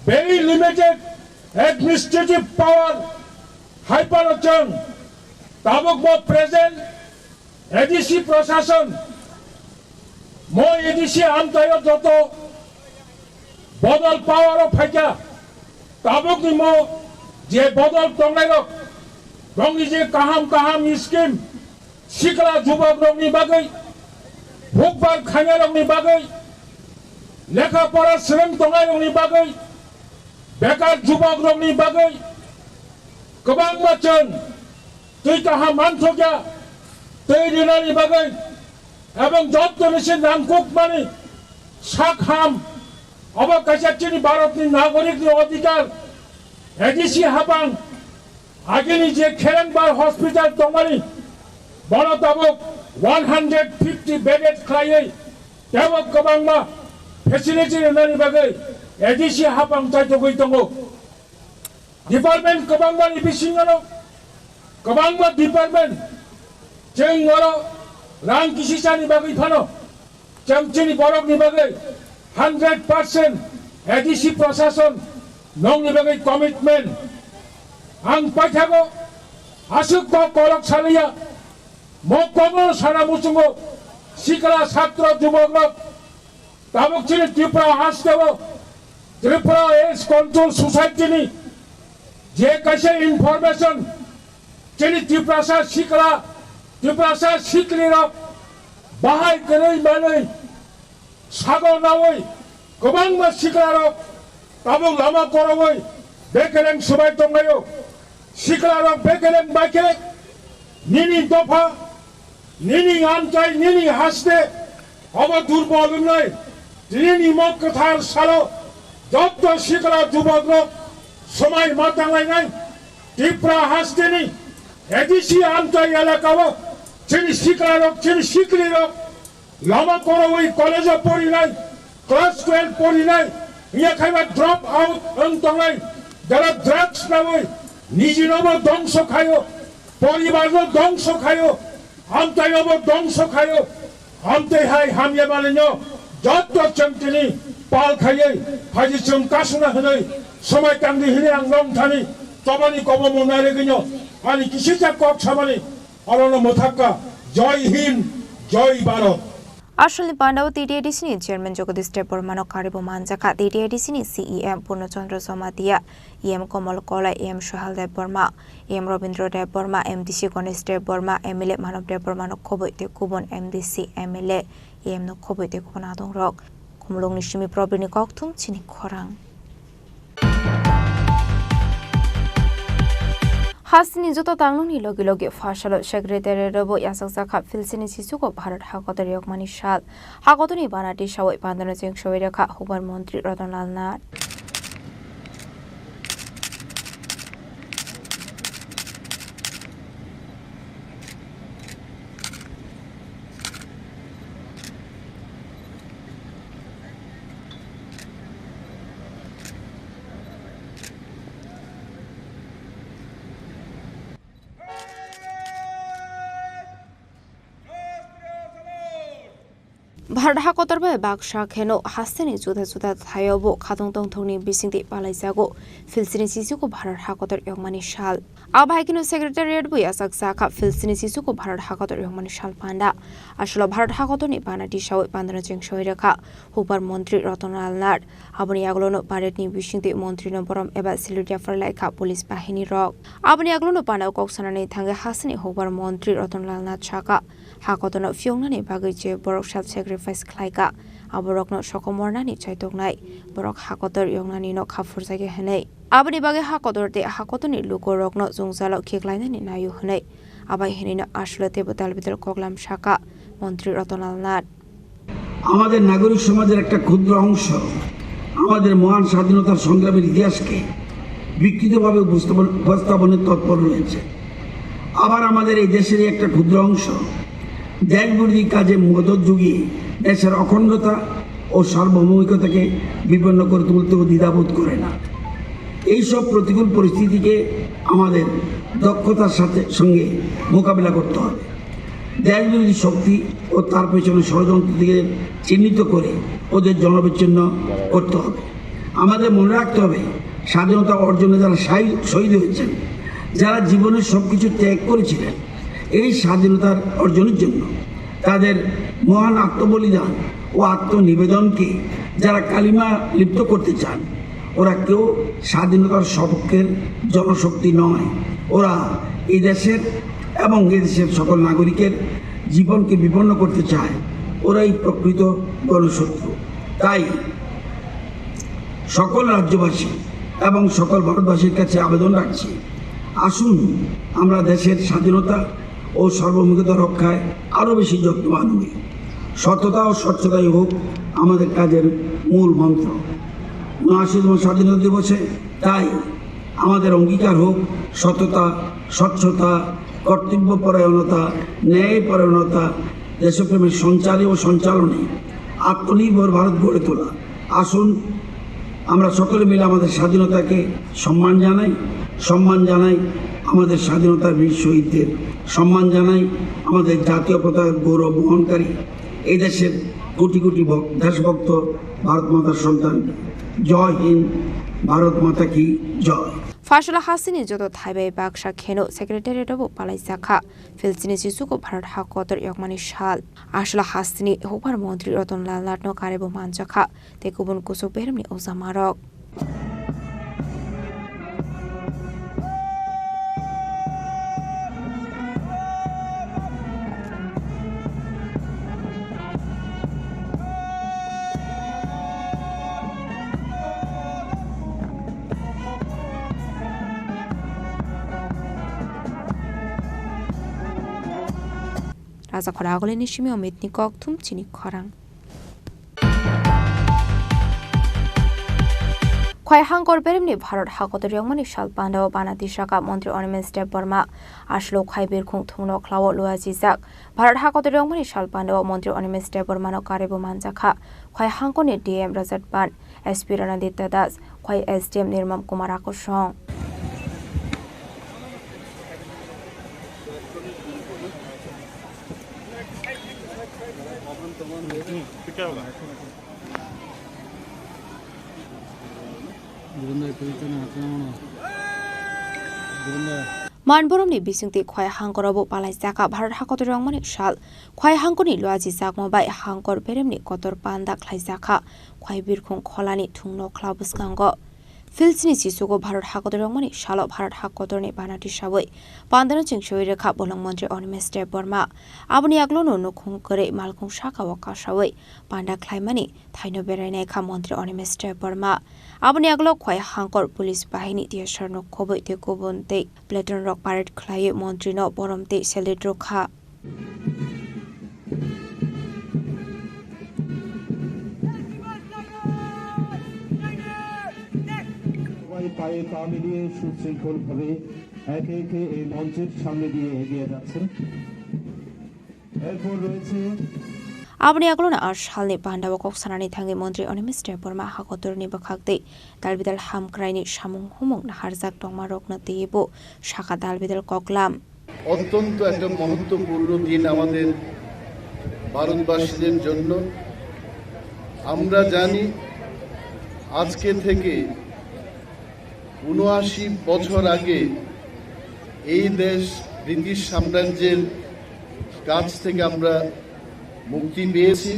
very limited administrative power, hai phano chwng tabuk bo present A D C prashason, mo A D C amchaio joto bodol power o phaikha, tabukni mo je bodol tongnairok, bongni je kaham kaham scheme, sikla jubokrokni bagwi, hukbar khainairokni bagwi, lekha pora swrwng tongnairokni bagwi, bekar jubokrokni bagwi kwbangma chwng twi kaham manthokya, twi rinani bagwi, ebong jottoni se nangkukmani sak ham, obo kaisa chini Bharatni nagorikni odhikar. A D C hapang agini je Kherengbar hospital tongmani, bono tabuk one hundred fifty bedded khlaiwi tebo kwbangma facility rwnani bagwi A D C hapang chaitogwi tongo. Department kwbangmani bisingono kwbangma department chwng oro rang kisisani bagwi phano chwng chini borokni bagwi hundred percent A D C prashason nongni bagwi commitment. Ang paithago aswk kok kolok saliya, mo kokno sana muchungo sikla satro jubokrok tabuk chini Tripura hasteo Tripura AIDS Control Society ni je kaisa information chini Tiprasa sikla, Tiprasa siklirok bahai kwrwi manwi sago naui kwbangma siklarok tabuk lama korogwi bekeleng swbai tonglaio. Siklarok bekeleng bai khe nini dopha, nini amchai, nini haste obo durbol wngnai. Tinini mo kwthar salo jotto sikla jubokrok swmai ma tanglainai. Tripura hasteni A D C amchai elakao chini siklarok, chini siklirok lama korogwi college-o porinai, class twelve porinai, wngya khaiba drop out wng tongnai, jara drugs naui nijinobo dongso khaio, poribarno dongso khaio, amchaiobo dongso khaio, amtwi hai hamya manwino jotto chwng tini pal khaiwi phaidi chwng kasuna hwnwi swmai tangdi hwnwi ang nong thani chobani kobomo narigwino ani kisijak kok samani Orono mwthakka, Jai Hind, Jai Bharat. Asolni pandao T T A D C ni chairman Jagadish Debbarmano karibo manjakha T T A D C ni C E M Purno Chandra Jamatia, E M Komol Kolai, E M Sohel Debbarma, E M Robindra Debbarma, M D C Ganesh Debbarma, M L A Manav Debbarmano khoboi tei kubun M D C, M L A, E M no khoboi tei kubun adongrok. Khumulwngni simi Probini kokthum chini khorang. Hasteni joto tangnokni logi logi pha salo secretary rokbo yachakjakha Philistini sichugo Bharat hakotor yokmani sal. Hakotorni banati sawi pandano cheng sawi rekha hukbar montri Ratan Lal Nath. Bharat hakotor bai baksa kheno hasteni juda juda thaio bo khatung tongthokni bisingtwi palaijago Philistini sisiko Bharat hakotor yokmani sal. Abo hai kheno Secretariat bo yachak jakha Philistini sisiko Bharat hakotor yokmani sal panda. Asolo Bharat hakotorni bana tisawi pandano chengsawi rekha hukbar montri Ratan Lal Nath. Aboni yagulono paredni bisingtwi montrino borom eba salute yaphar laikha police bahini rok. Aboni yagulono panao kok sanani thangwi hasteni hukbar montri Ratan Lal Nath sakha, hakotorno phiyoknani bagwi je borok self sacrifice khlaika, aborokno sokomornani chaitoknai, borok hakotor yoknanino kha phurjagya hwnwi. Aboni bagwi hakotor tei hakotorni lukurokno jwngjalo khiklainani naio hwnwi abai hwnwino aswlwi teibo dalbidal koklam sakha montri Ratan Lal Nath. আমাদের নাগরিক সমাজের একটা ক্ষুদ্র অংশ আমাদের মহান স্বাধীনতার সংগ্রামের ইতিহাসকে বিকৃতভাবে উপস্থাপন, উপস্থাপনের তৎপর রয়েছে। আবার আমাদের এই দেশেরই একটা ক্ষুদ্র অংশ দেশবিরোধী কাজে মদত যুগিয়ে দেশের অখণ্ডতা ও সার্বভৌমিকতাকে বিপন্ন করে তুলতেও দ্বিধাবোধ করে না। এই সব প্রতিকূল পরিস্থিতিকে আমাদের দক্ষতার সাথে, সঙ্গে মোকাবিলা করতে হবে। দেশবিরোধী শক্তি ও তার পেছনে ষড়যন্ত্রীদের চিহ্নিত করে ওদের জনবিচ্ছিন্ন করতে হবে। আমাদের মনে রাখতে হবে, স্বাধীনতা অর্জনে যারা শাহি-, শহীদ হয়েছেন, যারা জীবনের সবকিছু ত্যাগ করেছিলেন এই স্বাধীনতার অর্জনের জন্য, তাদের মহান আত্মবলিদান ও আত্মনিবেদনকে যারা কালিমা লিপ্ত করতে চান, ওরা কেউ স্বাধীনতার সপক্ষের জনশক্তি নয়। ওরা এই দেশের এবং এই দেশের সকল নাগরিকের জীবনকে বিপন্ন করতে চায়। ওরাই প্রকৃত গণশত্রু। তাই সকল রাজ্যবাসী এবং সকল ভারতবাসীর কাছে আবেদন রাখছি, আসুন আমরা দেশের স্বাধীনতা ও সার্বভৌমিকতা রক্ষায় আরও বেশি যত্নবান হই। সততা ও স্বচ্ছতাই হোক আমাদের কাজের মূল মন্ত্র। ঊনআশিতম স্বাধীনতা দিবসে তাই আমাদের অঙ্গীকার হোক সততা, স্বচ্ছতা, কর্তব্যপরায়ণতা, ন্যায়পরায়ণতা, দেশপ্রেমের সঞ্চারে ও সঞ্চালনে আত্মনির্ভর ভারত গড়ে তোলা। আসুন আমরা সকলে মিলে আমাদের স্বাধীনতাকে সম্মান জানাই, সম্মান জানাই আমাদের স্বাধীনতার বীর শহীদদের, সম্মান জানাই আমাদের জাতীয় পতাকার গৌরব বহনকারী এই দেশের কোটি কোটি ভক-, দেশভক্ত ভারত মাতার সন্তান। জয় হিন্দ, ভারত মাতা কি জয়। Phaisala hasteni joto thaibai baksa kheno Secretariat o bo palaijakha Philistini sisiko Bharat hakotor yokmani sal. Aswla hasteni hukbar montri Ratan Lal Nath no kare bo manjakha tei kubun kusuk beremni ojamarok. Raja Khoragulini simi Omitni kok thum chini khorang. Khwai hangkor beremni Bharat hakotor yongmani sal pandao bana tisaka Montri Animesh Debbarma. Aslo khwai birkhung thungno khlao luajijak. Bharat hakotor yongmani sal pandao Montri Animesh Debbarmano kare bo manjakha. Khwai hangkorni D M Rajat Ban, S P Ranaditya Das, khwai S D M Nirmam Kumar Akosong. Manboromni bisingtwi khwai hangkoro bo palai jakha Bharat hakotor yongmani sal. Khwai hangkorni luaji jakma bai hangkor beremni kotor panda khlai jakha. Khwai birkhung kholani thung nokhla bwskango. Philistini sisugo Bharat hakotor yongmani salo Bharat hakotorni bana tisawi pandano chengsawi rekha bolong montri Animesh Debbarma. Aboni aglono nukhung kwrwi malkhung sakao kasawi panda khlaimani thaino berainai kha montri Animesh Debbarma. Aboni aglo khwai hangkor police bahini tiyasarno khobwi tei kubun tei platoon rok parade khlaiwi montrino borom tei salute rwkha. সবাই পায়ে পা মিলিয়ে সুশৃঙ্খলভাবে একে একে এই মঞ্চের সামনে দিয়ে এগিয়ে যাচ্ছেন। এরপর রয়েছে Aboni aglono a salni pandao kok sanani thangwi montri Animesh Debbarma hakotorni bwkhak tei dalbidal hamkraini samung humung naharjak tongmarokno twiwi bo sakha dalbidal koklam. অত্যন্ত একটা মহত্বপূর্ণ দিন আমাদের ভারতবাসীদের জন্য। আমরা জানি আজকে থেকে ঊনআশি বছর আগে এই দেশ ব্রিটিশ সাম্রাজ্যের কাছ থেকে আমরা মুক্তি পেয়েছি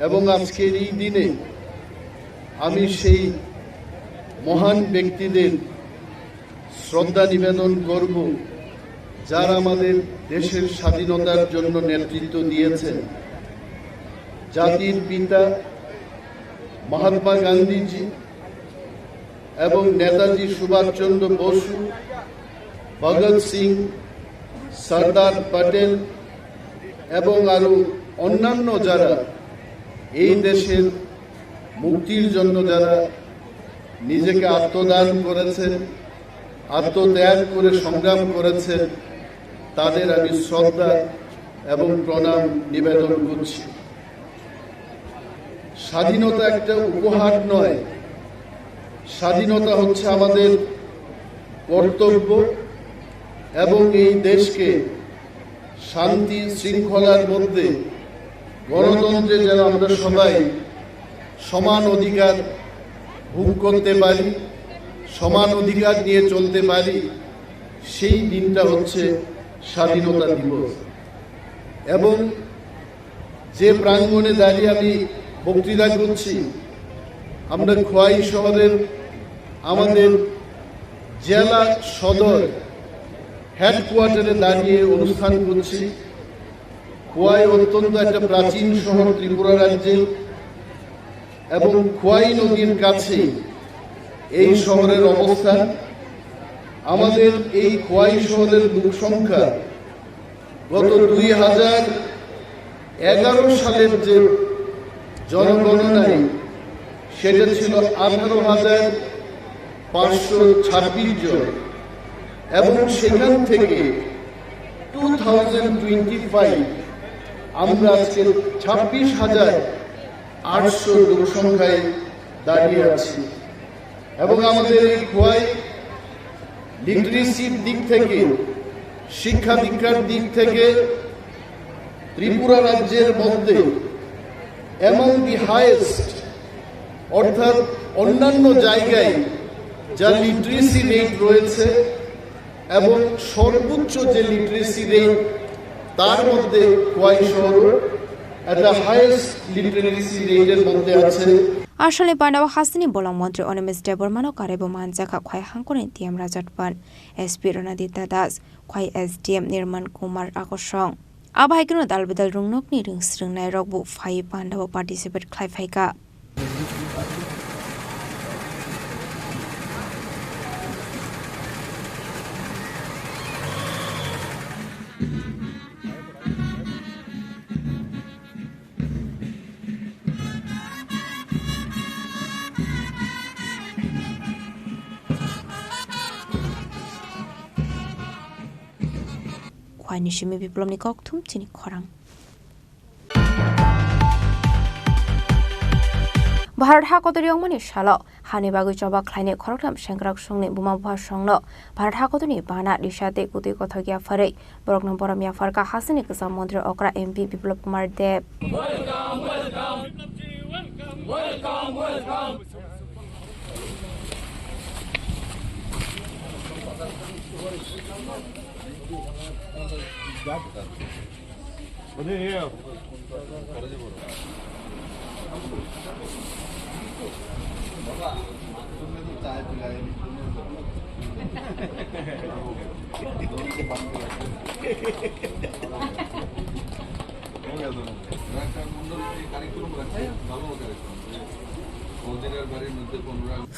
এবং আজকের এই দিনে আমি সেই মহান ব্যক্তিদের শ্রদ্ধা নিবেদন করব, যারা আমাদের দেশের স্বাধীনতার জন্য নেতৃত্ব দিয়েছেন। জাতির পিতা মহাত্মা গান্ধীজি এবং নেতাজি সুভাষচন্দ্র বসু, ভগৎ সিং, সর্দার প্যাটেল এবং আরও অন্যান্য যারা এই দেশের মুক্তির জন্য যারা নিজেকে আত্মদান করেছেন, আত্মত্যাগ করে সংগ্রাম করেছেন, তাদের আমি শ্রদ্ধা এবং প্রণাম নিবেদন করছি। স্বাধীনতা একটা উপহার নয়, স্বাধীনতা হচ্ছে আমাদের কর্তব্য এবং এই দেশকে শান্তি শৃঙ্খলার মধ্যে গণতন্ত্রে যেন আমরা সবাই সমান অধিকার ভোগ করতে পারি, সমান অধিকার নিয়ে চলতে পারি, সেই দিনটা হচ্ছে স্বাধীনতা দিবস। এবং যে প্রাঙ্গণে দাঁড়িয়ে আমি বক্তৃতা করছি, আমরা খোয়াই শহরের আমাদের জেলা সদর হেডকোয়ার্টারে দাঁড়িয়ে অনুষ্ঠান করছি। খোয়াই অত্যন্ত একটা প্রাচীন শহর ত্রিপুরা রাজ্যে, এবং খোয়াই নদীর কাছে এই শহরের অবস্থান। আমাদের এই খোয়াই শহরের লোকসংখ্যা গত দুই হাজার এগারো সালের যে জনগণনায়, সেটা ছিল আঠারো হাজার পাঁচশো ছাব্বিশ জন, এবং সেখান থেকে টু থাউজেন্ড টোয়েন্টি ফাইভ আমরা আজকে ছাব্বিশ হাজার আটশো লোকসংখ্যায় দাঁড়িয়ে আছি। এবং আমাদের এই খোয়াই লিটারেসির দিক থেকে, শিক্ষা দীক্ষার দিক থেকে ত্রিপুরা রাজ্যের মধ্যে among the highest, অর্থাৎ অন্যান্য জায়গায় যা লিটারেসি রেট রয়েছে এবং সর্বোচ্চ যে লিটারেসি রেট, তার মধ্যে খোয়াই শহর একটা হায়েস্ট লিটারেসি রেটের মধ্যে আছে। Asalni pandao hasteni bolong montri Animesh Debbarmano karaibo manjakha Khwai hangkorni T M Rajatpan, S P Ranadita Das, Khwai S D M Nirman Kumar Akosong. Abo hai kheno dal bidal rwngnokni rwngsrwngnairokbo phaiwi pandao participate khlai phaikha. Khwaini simi biplopni kokthum chini khorang. Bharat hakotor yongmani salo hani bagwi choba khlainai khoroktham sengkraksongni buma bupha songno Bharat hakotorni bana risa tei kwtwi kothok yapharwi borokno borom yapharkha hasteni kwcham montri okra M P Biplop Kumar Deb.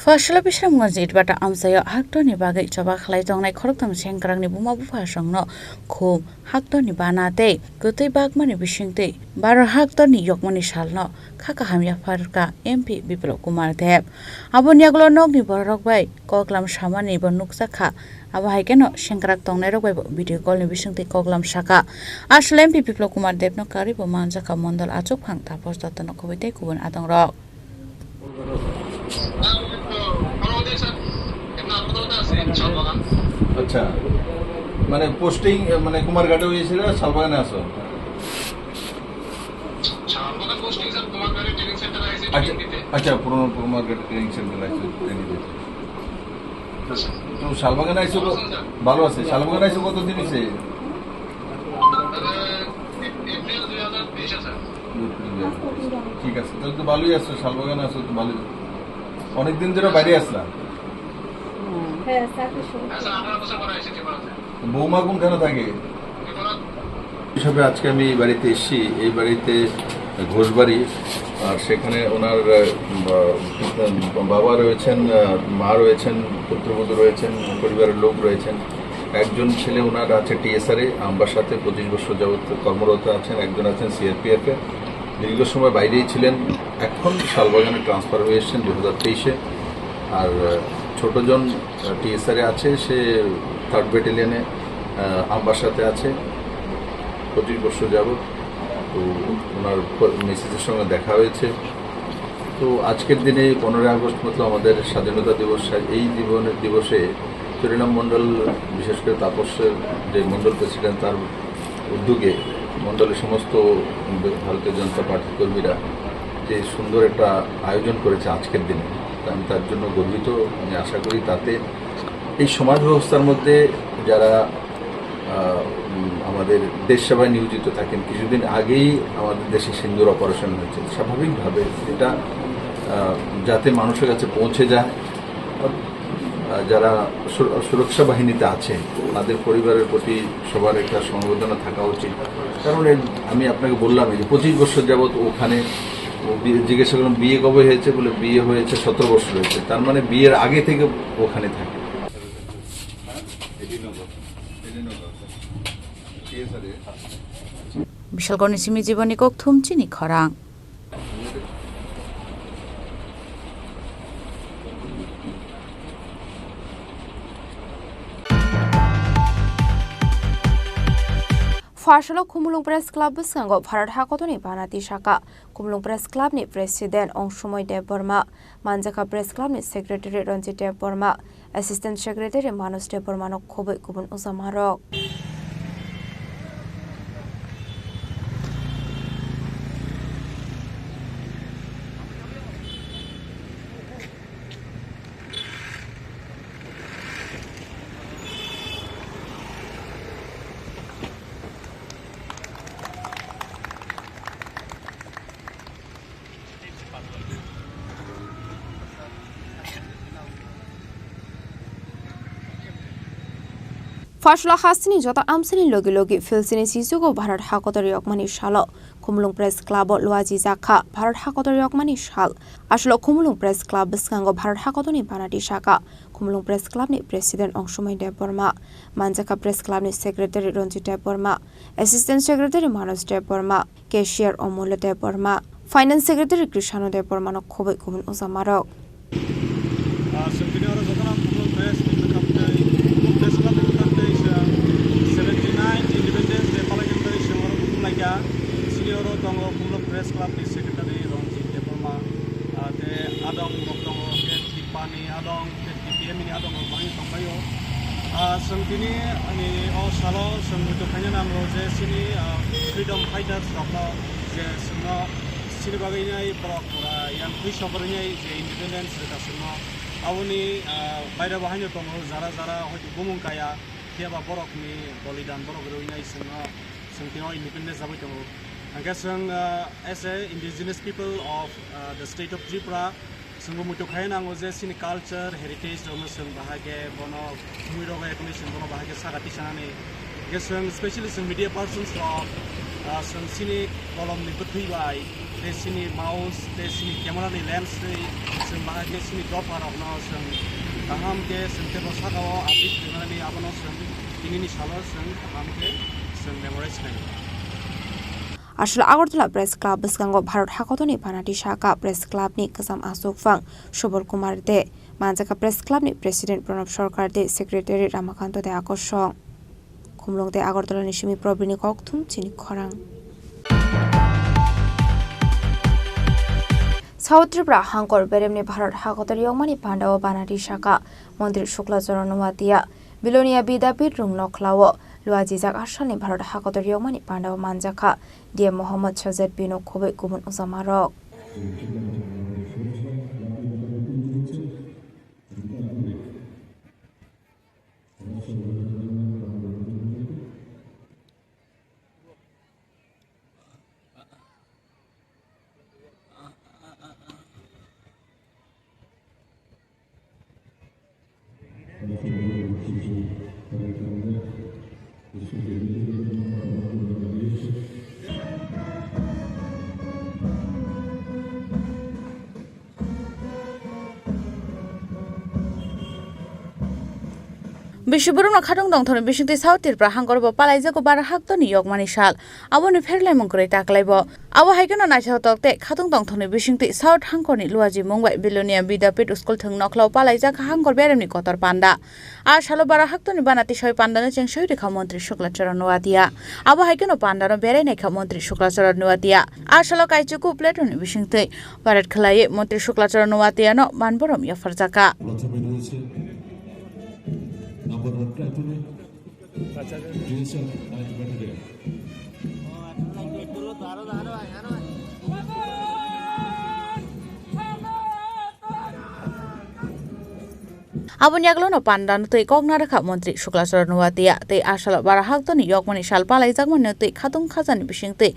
Fasla Bisramganj Itbata amchaio haktorni bagwi choba khlai tongnai khoroktham sengkrangni buma bupha songno khum haktorni bana tei kwtwi bakmani bisingtwi baro haktorni yokmani salno kha kaham yapharkha M P Biplop Kumar Deb. Aboni yagulo nokni bororok bai koklam samani bo nukjakha. Abo hai kheno sengkrak tongnairok bai bo video call ni bisingtwi koklam sakha. Asle M P Biplop Kumar Debno karwi bo manjakha mondol achukphang Tapos Dottono kubui tei kubun adongrok. আচ্ছা, মানে পোস্টিং, মানে কুমারঘাটে হয়েছিল, শালবাগানে আছো? আচ্ছা, আচ্ছা, পুরনো পুরনো মার্কেট ট্রেনিং সেন্টার আছে, ট্রেনিং দিতে। তো শালবাগানে আইসো ক-, ভালো আছে। শালবাগানে আইসো কতদিন হইছে? ঠিক আছে, তাহলে তো ভালোই আছো, শালবাগানে আছো তো ভালোই। অনেকদিন ধরে বাইরে আসলা। হ্যাঁ, চাকরি শুরু। বৌমা কোনখানে থাকে? হিসাবে আজকে আমি এই বাড়িতে এসেছি। এই বাড়িতে ঘোষবাড়ি, আর সেখানে ওনার, আহ, বা-, বাবা রয়েছেন, আহ, মা রয়েছেন, পুত্রবধূ রয়েছেন, পরিবারের লোক রয়েছেন। একজন ছেলে ওনার আছে টিএসআর এ, আমবাসাতে পঁচিশ বছর যাবত কর্মরত আছেন। একজন আছেন সিআরপিএফ এ, দীর্ঘ সময় বাইরেই ছিলেন। এখন শালবাগানে ট্রান্সফার হয়ে এসেছেন দু হাজার তেইশে। আর, আহ, ছোটজন, আহ, টিএসআর এ আছে, সে থার্ড ব্যাটালিয়নে, আহ, আমবাসাতে আছে পঁচিশ বছর যাবত। তো ওনার প-, মিসেসের সঙ্গে দেখা হয়েছে। তো আজকের দিনে পনেরোই আগস্ট মতো আমাদের স্বাধীনতা দিবস, এই জীবনের দিবসে চুরিরাম মণ্ডল, বিশেষ করে তাপসের যে মণ্ডল প্রেসিডেন্ট, তার উদ্যোগে মণ্ডলের সমস্ত ভারতীয় জনতা পার্টির কর্মীরা যে সুন্দর একটা আয়োজন করেছে আজকের দিনে, তা আমি তার জন্য গর্বিত। আমি আশা করি তাতে এই সমাজ ব্যবস্থার মধ্যে যারা, আহ, উম, আমাদের দেশ সেবায় নিয়োজিত থাকেন, কিছুদিন আগেই আমাদের দেশে সিন্দুর অপারেশন হয়েছে, স্বাভাবিকভাবে এটা, আহ, যাতে মানুষের কাছে পৌঁছে যায়। আহ, যারা সুর-, সুরক্ষা বাহিনীতে আছে, তাদের পরিবারের প্রতি সবার একটা সমবেদনা থাকা উচিত। কারণ এই, আমি আপনাকে বললাম যে পঁচিশ বছর যাবত ওখানে, ও বি-, জিজ্ঞাসা করলাম, "বিয়ে কবে হয়েছে?" বলে, "বিয়ে হয়েছে সতেরো বছর হয়েছে।" তার মানে বিয়ের আগে থেকে ওখানে থাকে। Bishalkorni simi jiboni kokthum chini khorang. Pharsalo Khumulwng Press Club bwskango Bharat hakotorni banati saka Khumulwng Press Club ni President Ongsomoi Debbarma, Manjakha Press Club ni Secretary Ranjit Debbarma, Assistant Secretary Manoj Debbarma no khobwi kubun ujamarok. Pharsalo hasteni joto amchaini logi logi philsini sijugo Bharat hakotor yokmani salo Khumulwng Press Club o luaji jakha Bharat hakotor yokmani sal. Aswlo Khumulwng Press Club bwskango Bharat hakotorni banati saka Khumulwng Press Club ni President Ongsomoi Debbarma, Manjakha Press Club ni Secretary Ranjit Debbarma, Assistant Secretary Manoj Debbarma, Cashier Omulya Debbarma, Finance Secretary Krishano Debbarma no khobwi kubun ujamarok. Ah, chwng tini oro jotono Khumulwng Press ni bwkhak tei Khumulwng Press Club ni bwkhak tei chwng seventy nine Independence Day palaikha tei chwng oro bukhuk laikha. Chini oro tongo Khumulwng Press Club ni Secretary Ranjit Debbarma, ah, tei adong rok tongo, tei Tripani adong, tei T P M ni adong rok bahai tongbaio. Ah, chwng tini ani o salo chwng muitu khaina nango je chini, ah, freedom fighters rokno je chwngno chini bagwi nai borok pura yang twi sobrwinai je independence rwkha chwngno. Aboni, ah, baire bo haino tongo jara jara hoito bumung kaya, phiya ba borokni bolidan borok rwinai chwngno, chwng tini o independence jagwi tongo. Hwnkhe chwng, ah, as a indigenous people of, ah, the state of Tripura, chwngbo muitu khai nango je chini culture, heritage rokno chwng bahai khe bono thumui rogwi ekoni chwng bono bahai khe saka tisanani. Hwnkhe chwng specially chwng media persons rok, ah, chwng chini kolomni bwtwi bai, tei chini mouse, tei chini camera ni lens twi chwng bahai khe chini dopha rokno chwng kaham khe chwng teibo saka o update rwnani abono chwng tinini salo chwng kaham khe chwng memorize khlaio. Aswk Agartala Press Club bwskango Bharat hakotorni banati saka Press Club ni kwcham achukphang Subal Kumar De, Manjakha Press Club ni President Pranab Sarkar De, Secretary Ramakanto De Akosong. Khumulwng tei Agartala ni simi Probini kokthum chini khorang. South Tripura hangkor beremni Bharat hakotor yokmani pandao banati saka Montri Shukla Charan Noatia, Bilonia Bidya Peeth rwng nokhlao Luajijak a salni Bharat hakotor yokmani pandao manjakha D M Mohammad Sajid bini khoboi kubun ojamarok. Bisi borokno khatung tongthokni bisingtwi South Tripura hangkorobo palaijago bara haktorni yokmani sal. Aboni pherlaimung kwrwi ta kwlaibo. Abo hai kheno naithotok tei khatung tongthokni bisingtwi South hangkorni Luaji mung bai Belonia Bidyapith School thwng nokhlao palaijak hangkor beremni kotor panda. A salo bara haktorni bana tisoi pandano cheng soi rikha Montri Shukla Charan Noatia. Abo hai kheno pandano berai naikha Montri Shukla Charan Noatia. A salo kaichuku platonni bisingtwi parade khlaiwi Montri Shukla Charan Noatiano manborom yapharjakha. প্রথমে রয়েছে number one প্লাটুনে DSL nine battalion. Aboni yagulono pandano twi kok narwkha Montri Shukla Charan Noatia tei a salo bara haktorni yokmani sal palaijakmani twi khatung khajani bisingtwi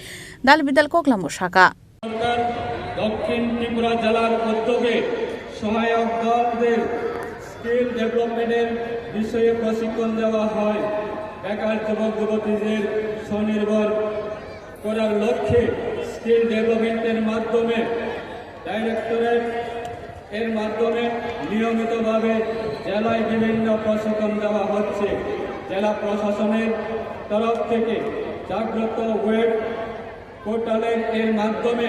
dal bidal koklamo sakha. সরকার দক্ষিণ ত্রিপুরা জেলার উদ্যোগে সহায়ক দলদের স্কিল ডেভেলপমেন্টের বিষয়ে প্রশিক্ষণ দেওয়া হয়। বেকার যুবক যুবতীদের স্বনির্ভর করার লক্ষ্যে স্কিল ডেভেলপমেন্টের মাধ্যমে ডাইরেক্টরেট এর মাধ্যমে নিয়মিতভাবে জেলায় বিভিন্ন প্রশিক্ষণ দেওয়া হচ্ছে। জেলা প্রশাসনের তরফ থেকে জাগ্রত ওয়েব পোর্টালের এর মাধ্যমে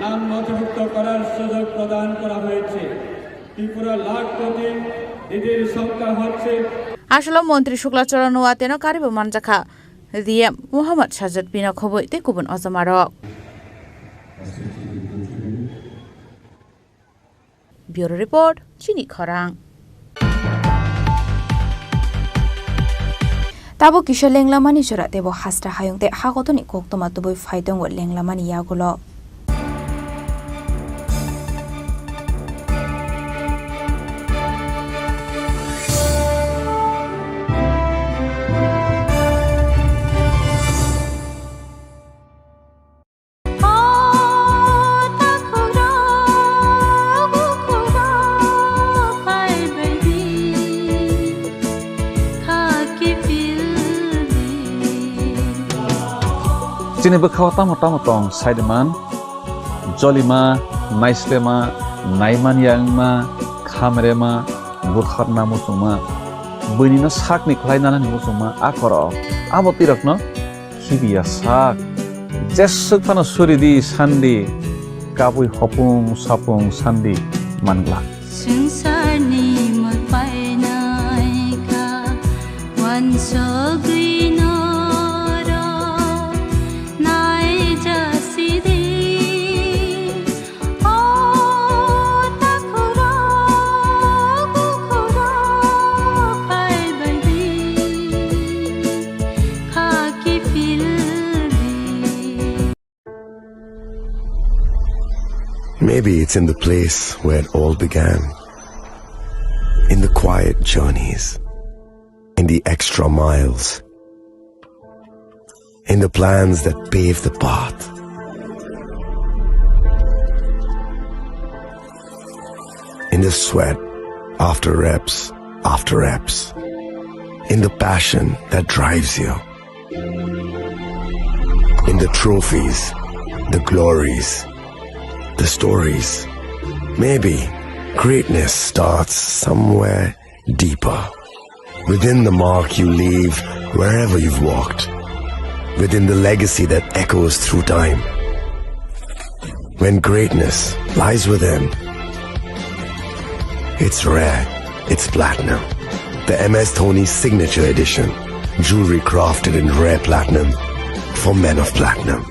নাম নথিভুক্ত করার সুযোগ প্রদান করা হয়েছে। ত্রিপুরা লাখপতি দিদির সংখ্যা হচ্ছে A salo Montri Shukla Charan Noatiano karibo manjakha D M Mohammad Sajid bini khoboi tei kubun ojamarok. Bureau Report, Chini Khorang. Tabuk kisa lenglamani jora teibo hasra hayung tei hakotorni koktwma tubui phai tongo lenglamani yagulo. Chini bwkhao tamo tamo tong saiman, jolima, naislema, naimanya wngma, khamrema, butharna muchungma, buinino sakni khlai nanani muchungma a korok. Abo twirokno khibiya sak. Jeswk phano suridi sandi, kabui hopung sapung sandi manglak. Swngcharni mwtai naikha, wansugwi norok naijasidi. O takhurok bukhurok phaibaidi, khaki phildi. Maybe it's in the place where it all began. In the quiet journeys. In the extra miles. In the plans that pave the path. In the sweat after reps after reps. In the passion that drives you. In the trophies, the glories, the stories. Maybe greatness starts somewhere deeper. Within the mark you leave wherever you've walked. Within the legacy that echoes through time. When greatness lies within, it's rare, it's platinum. The M S Dhoni Signature Edition. Jewelry crafted in rare platinum for men of platinum.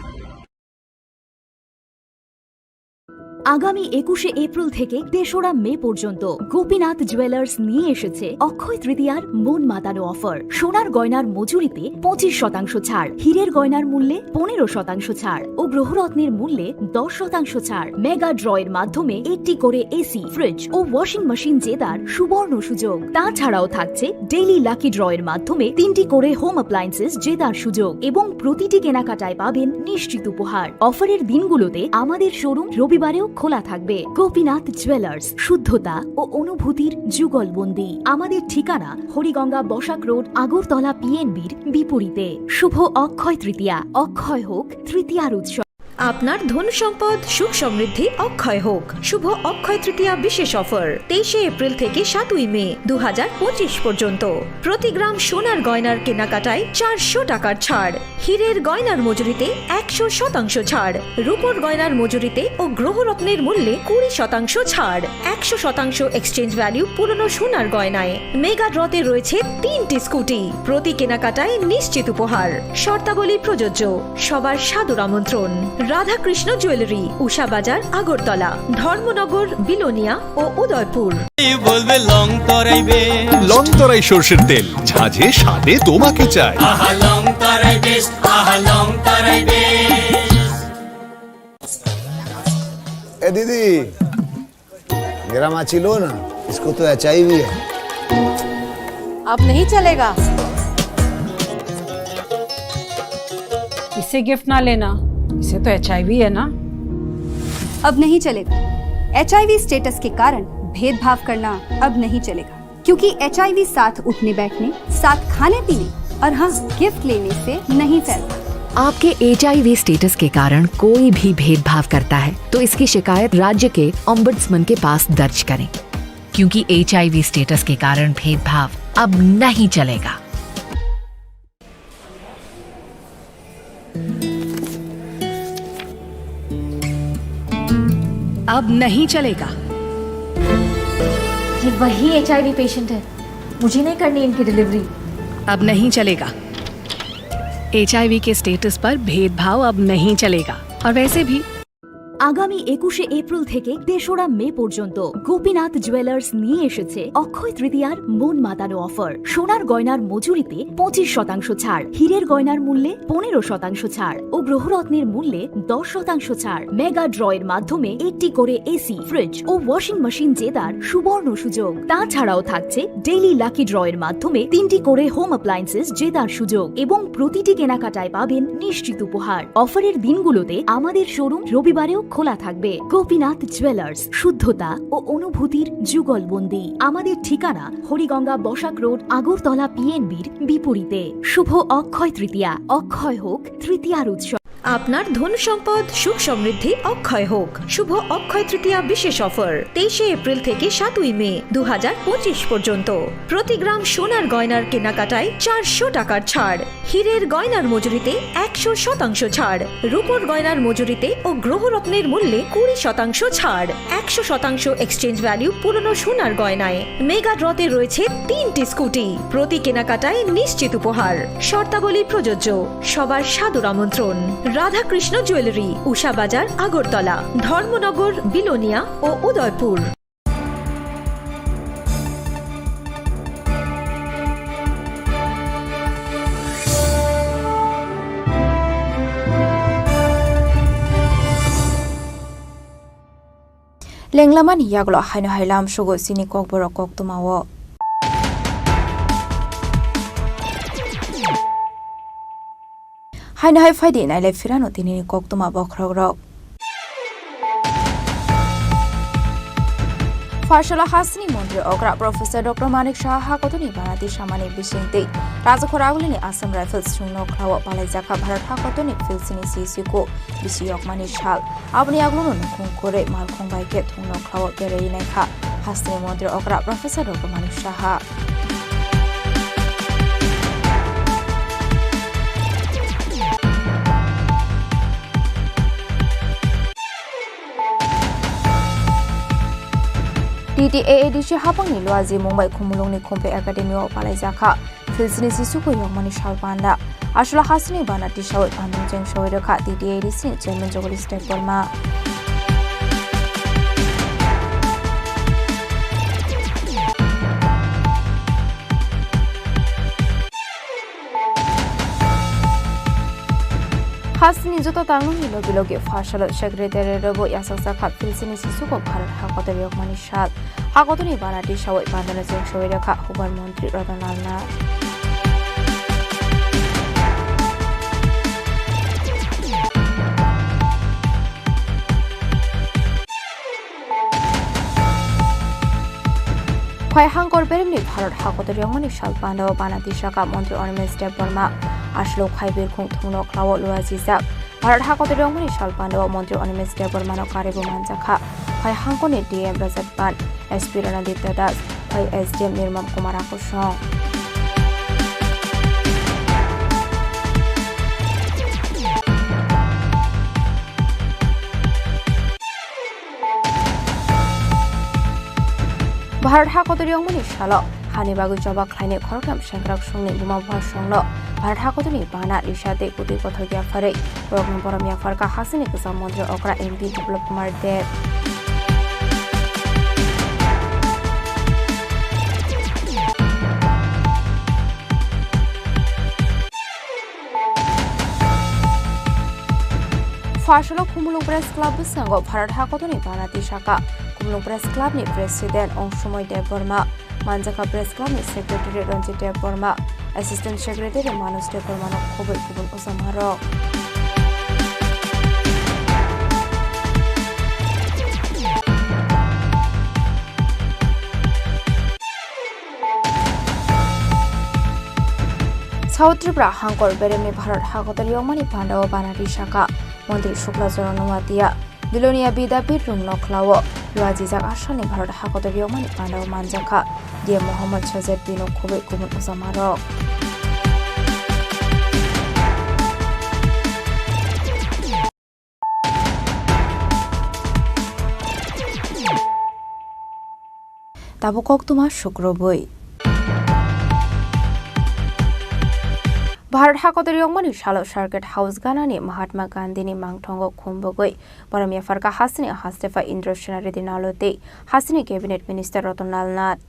আগামী একুশে এপ্রিল থেকে তেসরা মে পর্যন্ত গোপীনাথ জুয়েলার্স নিয়ে এসেছে অক্ষয় তৃতীয়ার মন মাতানো অফার। সোনার গয়নার মজুরিতে পঁচিশ শতাংশ ছাড়, হীরের গয়নার মূল্যে পনেরো শতাংশ ছাড় ও গ্রহরত্নের মূল্যে দশ শতাংশ ছাড়। মেগা ড্রয়ের মাধ্যমে একটি করে এসি, ফ্রিজ ও ওয়াশিং মেশিন জেতার সুবর্ণ সুযোগ। তাছাড়াও থাকছে ডেইলি লাকি ড্রয়ের মাধ্যমে তিনটি করে হোম অ্যাপ্লায়েন্সেস জেতার সুযোগ এবং প্রতিটি কেনাকাটায় পাবেন নিশ্চিত উপহার। অফারের দিনগুলোতে আমাদের শোরুম রবিবারেও খোলা থাকবে। গোপীনাথ জুয়েলার্স, শুদ্ধতা ও অনুভূতির যুগলবন্দি। আমাদের ঠিকানা হরিগঙ্গা বসাক রোড, আগরতলা পিএনবির বিপরীতে। শুভ অক্ষয় তৃতীয়া, অক্ষয় হোক তৃতীয়ার উৎসব। আপনার ধন সম্পদ সুখ সমৃদ্ধি অক্ষয় হোক। শুভ অক্ষয় তৃতীয়া বিশেষ অফার, তেইশে এপ্রিল থেকে সাতই মে দু হাজার পঁচিশ পর্যন্ত। প্রতি গ্রাম সোনার গয়নার কেনাকাটায় চারশো টাকার ছাড়, হীরের গয়নার মজুরিতে একশো শতাংশ ছাড়, রূপোর গয়নার মজুরিতে ও গ্রহরত্নের মূল্যে কুড়ি শতাংশ ছাড়, একশো শতাংশ এক্সচেঞ্জ ভ্যালু পুরনো সোনার গয়নায়। মেগা ড্রতে রয়েছে তিনটি স্কুটি, প্রতি কেনাকাটায় নিশ্চিত উপহার। শর্তাবলী প্রযোজ্য। সবার সাদর আমন্ত্রণ। রাধাকৃষ্ণ জুয়েলারি, উষা বাজার, আগরতলা, ধর্মনগর, বিলোনিয়া ও উদয়পুর। বলবে লং তরাই বেশ। লং তরাই সর্ষের তেল, ঝাঁঝে স্বাদে তোমাকে চাই। আহা লং তরাই বেশ, আহা লং তরাই বেশ। ए दीदी, मेरा माची लो ना, इसको तो एचआईवी है। अब नहीं चलेगा। इसे गिफ्ट ना लेना, इसे तो एचआईवी है ना। अब नहीं चलेगा। एचआईवी स्टेटस के कारण भेदभाव करना अब नहीं चलेगा, क्योंकि एचआईवी साथ उठने बैठने, साथ खाने पीने और हाँ, गिफ्ट लेने से नहीं फैलता। आपके एचआईवी स्टेटस के कारण कोई भी भेदभाव करता है, तो इसकी शिकायत राज्य के ओम्बड्समैन के पास दर्ज करें, क्योंकि एचआईवी स्टेटस के कारण भेदभाव अब नहीं चलेगा। अब नहीं चलेगा। ये वही एचआईवी पेशेंट है, मुझे नहीं करनी इनकी डिलीवरी। अब नहीं चलेगा। एचआईवी के स्टेटस पर भेदभाव अब नहीं चलेगा। और वैसे भी, আগামী একুশে এপ্রিল থেকে তেসরা মে পর্যন্ত গোপীনাথ জুয়েলার্স নিয়ে এসেছে অক্ষয় তৃতীয়ার মন মাতানো অফার। সোনার গয়নার মজুরিতে পঁচিশ শতাংশ ছাড়, হীরের গয়নার মূল্যে পনেরো শতাংশ ছাড় ও গ্রহরত্নের মূল্যে দশ শতাংশ ছাড়। মেগা ড্রয়ের মাধ্যমে একটি করে এসি, ফ্রিজ ও ওয়াশিং মেশিন জেতার সুবর্ণ সুযোগ। তাছাড়াও থাকছে ডেইলি লাকি ড্রয়ের মাধ্যমে তিনটি করে হোম অ্যাপ্লায়েন্সেস জেতার সুযোগ এবং প্রতিটি কেনাকাটায় পাবেন নিশ্চিত উপহার। অফারের দিনগুলোতে আমাদের শোরুম রবিবারেও খোলা থাকবে। গোপীনাথ জুয়েলার্স, শুদ্ধতা ও অনুভূতির যুগলবন্দি। আমাদের ঠিকানা হরিগঙ্গা বসাক রোড, আগরতলা পিএনবির বিপরীতে। শুভ অক্ষয় তৃতীয়া, অক্ষয় হোক তৃতীয়ার উৎসব। আপনার ধন সম্পদ সুখ সমৃদ্ধি অক্ষয় হোক। শুভ অক্ষয় তৃতীয়া বিশেষ অফার, তেইশে এপ্রিল থেকে সাতই মে দু হাজার পঁচিশ পর্যন্ত। প্রতি গ্রাম সোনার গয়নার কেনাকাটায় চারশো টাকার ছাড়, হীরের গয়নার মজুরিতে একশো শতাংশ ছাড়, রূপোর গয়নার মজুরিতে ও গ্রহরত্নের মূল্যে কুড়ি শতাংশ ছাড়, একশো শতাংশ এক্সচেঞ্জ ভ্যালু পুরনো সোনার গয়নায়। মেগা ড্রতে রয়েছে তিনটি স্কুটি, প্রতি কেনাকাটায় নিশ্চিত উপহার। শর্তাবলী প্রযোজ্য। সবার সাদর আমন্ত্রণ। রাধাকৃষ্ণ জুয়েলারি, উষা বাজার, আগরতলা, ধর্মনগর, বিলোনিয়া ও Udaipur. Lenglamani yagulo haino hai lam sugo chini kokborok koktwmao. Haino hai phaidi nailai phirano tinini koktwma bokhorokrok. Pharsala hasteni montri okra Professor Doctor Manik Saha hakotoni banati samani bisingtwi Rajakhor agulini Assam Rifles chwngno khlao palaijakha Bharat hakotoni field sini sisiku bisi yokmani sal. Aboni agluno nukhung kwrwi malkhung bai khe thungno khlao beraiwi naikha hasteni montri okra Professor Doctor Manik Saha. T T A A D C hapangni Luaji Mumbai Khumulungni Khumpui Academy o palaijakha. Field sini sisuku yokmani sal panda. Aswla hasteni bana tisawi pandung cheng sawi rwkha T T A A D C ni chairman Jagadish Debbarma. Hasteni joto tangno hino bilogi pha salo secretary robo yasakjak kha Pilsini sisugo Bharat hakotor yokmani sal. Hakotorni bana tisawi bandano chengsawi rekha hubar montri Ratan Lal Nath. Phai hangkor beremni Bharat hakotor yongmani sal pandao bana tisaka montri Animesh Debbarma. Aslo khai birkhung thungno khlao luajijak. Bharat hakotor yongmani sal pandao montri Animesh Debbarmano karibu manjakha. Phai hangkorni D M Rajat Pan, S P Ranadipta Das, phai S D M Nirmam Kumar Akosong. Bharat hakotor yongmani salo hani bagwi choba khlainai khoroktham sengkrak songni buma bupha songno Bharat hakotorni bana risa tei kutui kothok yapharwi borokno borom yapharkha hasteni kwcham montri okra M P Biplab Kumar Deb. Pha salo Khumulwng Press Club bwskango Bharat hakotorni bana tisaka Khumulwng Press Club ni President Ongsumoy Debbarma, manjakha Press Club ni Secretary Ranjit Debbarma, Assistant Secretary Manoj Debbarmano khobwi kubun ojamarok. South Tripura hangkor beremni Bharat hakotor yongmani pandao bana tisaka montri Shukla Charan Noatia, Bilonia Bidya Peeth rungno khlao luajijak asani Bharat hakotor yongmani pandao manjakha D M Mohammad Shazet Bino khobwi kubun ojamarok. Tabuk koktwma sukrubwi. Bharat hakotor yongmani salo Circuit House ganani Mahatma Gandhini mangthongo khumbogwi borom yapharkha hasteni hastepha Indra Sena Reddy Nalo tei hasteni Cabinet Minister Ratan Lal Nath.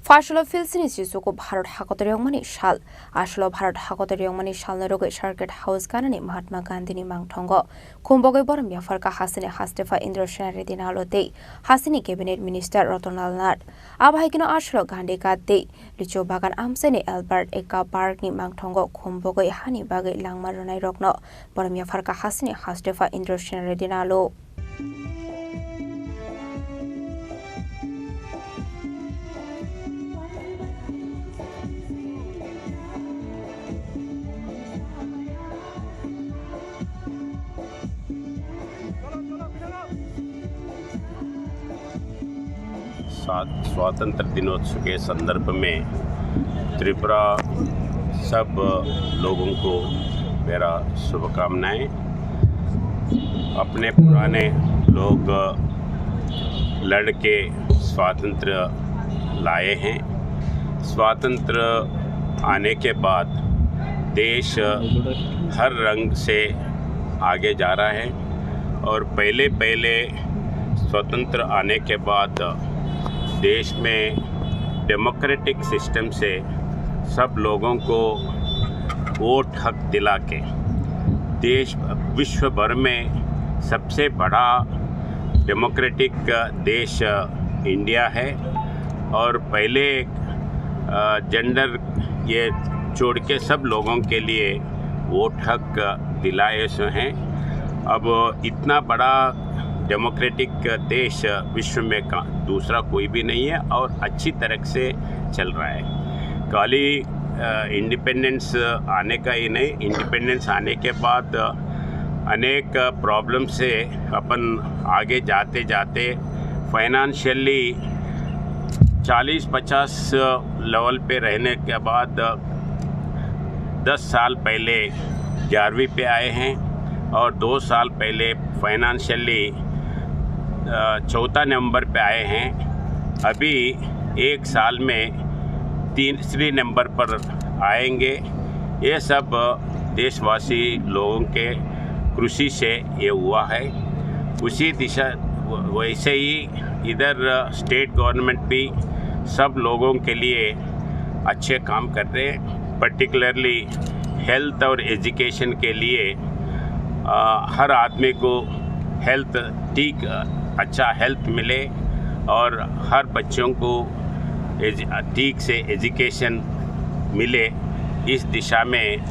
Pha salo Pilsini sisugo Bharat hakotor yongmani sal. Aslo Bharat hakotor yongmani salno rwgwi Circuit House ganani Mahatma Gandhini mangthongo khumbogwi borom yapharkha hasteni hastepha Indra Sena Reddy Nalo tei hasteni Cabinet Minister Ratan Lal Nath. Abo hai kheno aslo Gandhi Ghat tei Lichu Bagan amchaini Albert Ekta Park ni mangthongo khumbogwi hani bagwi langma rwnairokno borom yapharkha hasteni hastepha Indra Sena Reddy Nalo. साथ स्वतंत्र दिनोत्सव के संदर्भ में त्रिपुरा सब लोगों को मेरा शुभकामनाएं। अपने पुराने लोग लड़ के स्वातंत्र्य लाए हैं। स्वातंत्र्य आने के बाद देश हर रंग से आगे जा रहा है और पहले पहले स्वतंत्र आने के बाद देश में डेमोक्रेटिक सिस्टम से सब लोगों को वोट हक दिला के देश, विश्व भर में सबसे बड़ा डेमोक्रेटिक देश इंडिया है और पहले, अ, जेंडर ये छोड़ के सब लोगों के लिए वोट हक दिलाए से हैं। अब इतना बड़ा डेमोक्रेटिक देश विश्व में का, दूसरा कोई भी नहीं है और अच्छी तरह से चल रहा है। खाली, अ, इंडिपेंडेंस आने का ही नहीं, इंडिपेंडेंस आने के बाद अनेक प्रॉब्लम से अपन आगे जाते जाते फाइनेंशियली चालीस पचास लेवल पे रहने के बाद दस साल पहले ग्यारहवीं पे आए हैं और दो साल पहले फाइनेंशियली चौथा नंबर पे आए हैं। अभी एक साल में तीसरे नंबर पर आएंगे। ये सब देशवासी लोगों के कृषि से ये हुआ है। उसी दिशा, वैसे ही इधर स्टेट गवर्नमेंट भी सब लोगों के लिए अच्छे काम कर रहे हैं। पर्टिकुलरली हेल्थ और एजुकेशन के लिए, अ, हर आदमी को हेल्थ ठीक, अच्छा हेल्थ मिले और हर बच्चों को एज-, ठीक से एजुकेशन मिले, इस दिशा में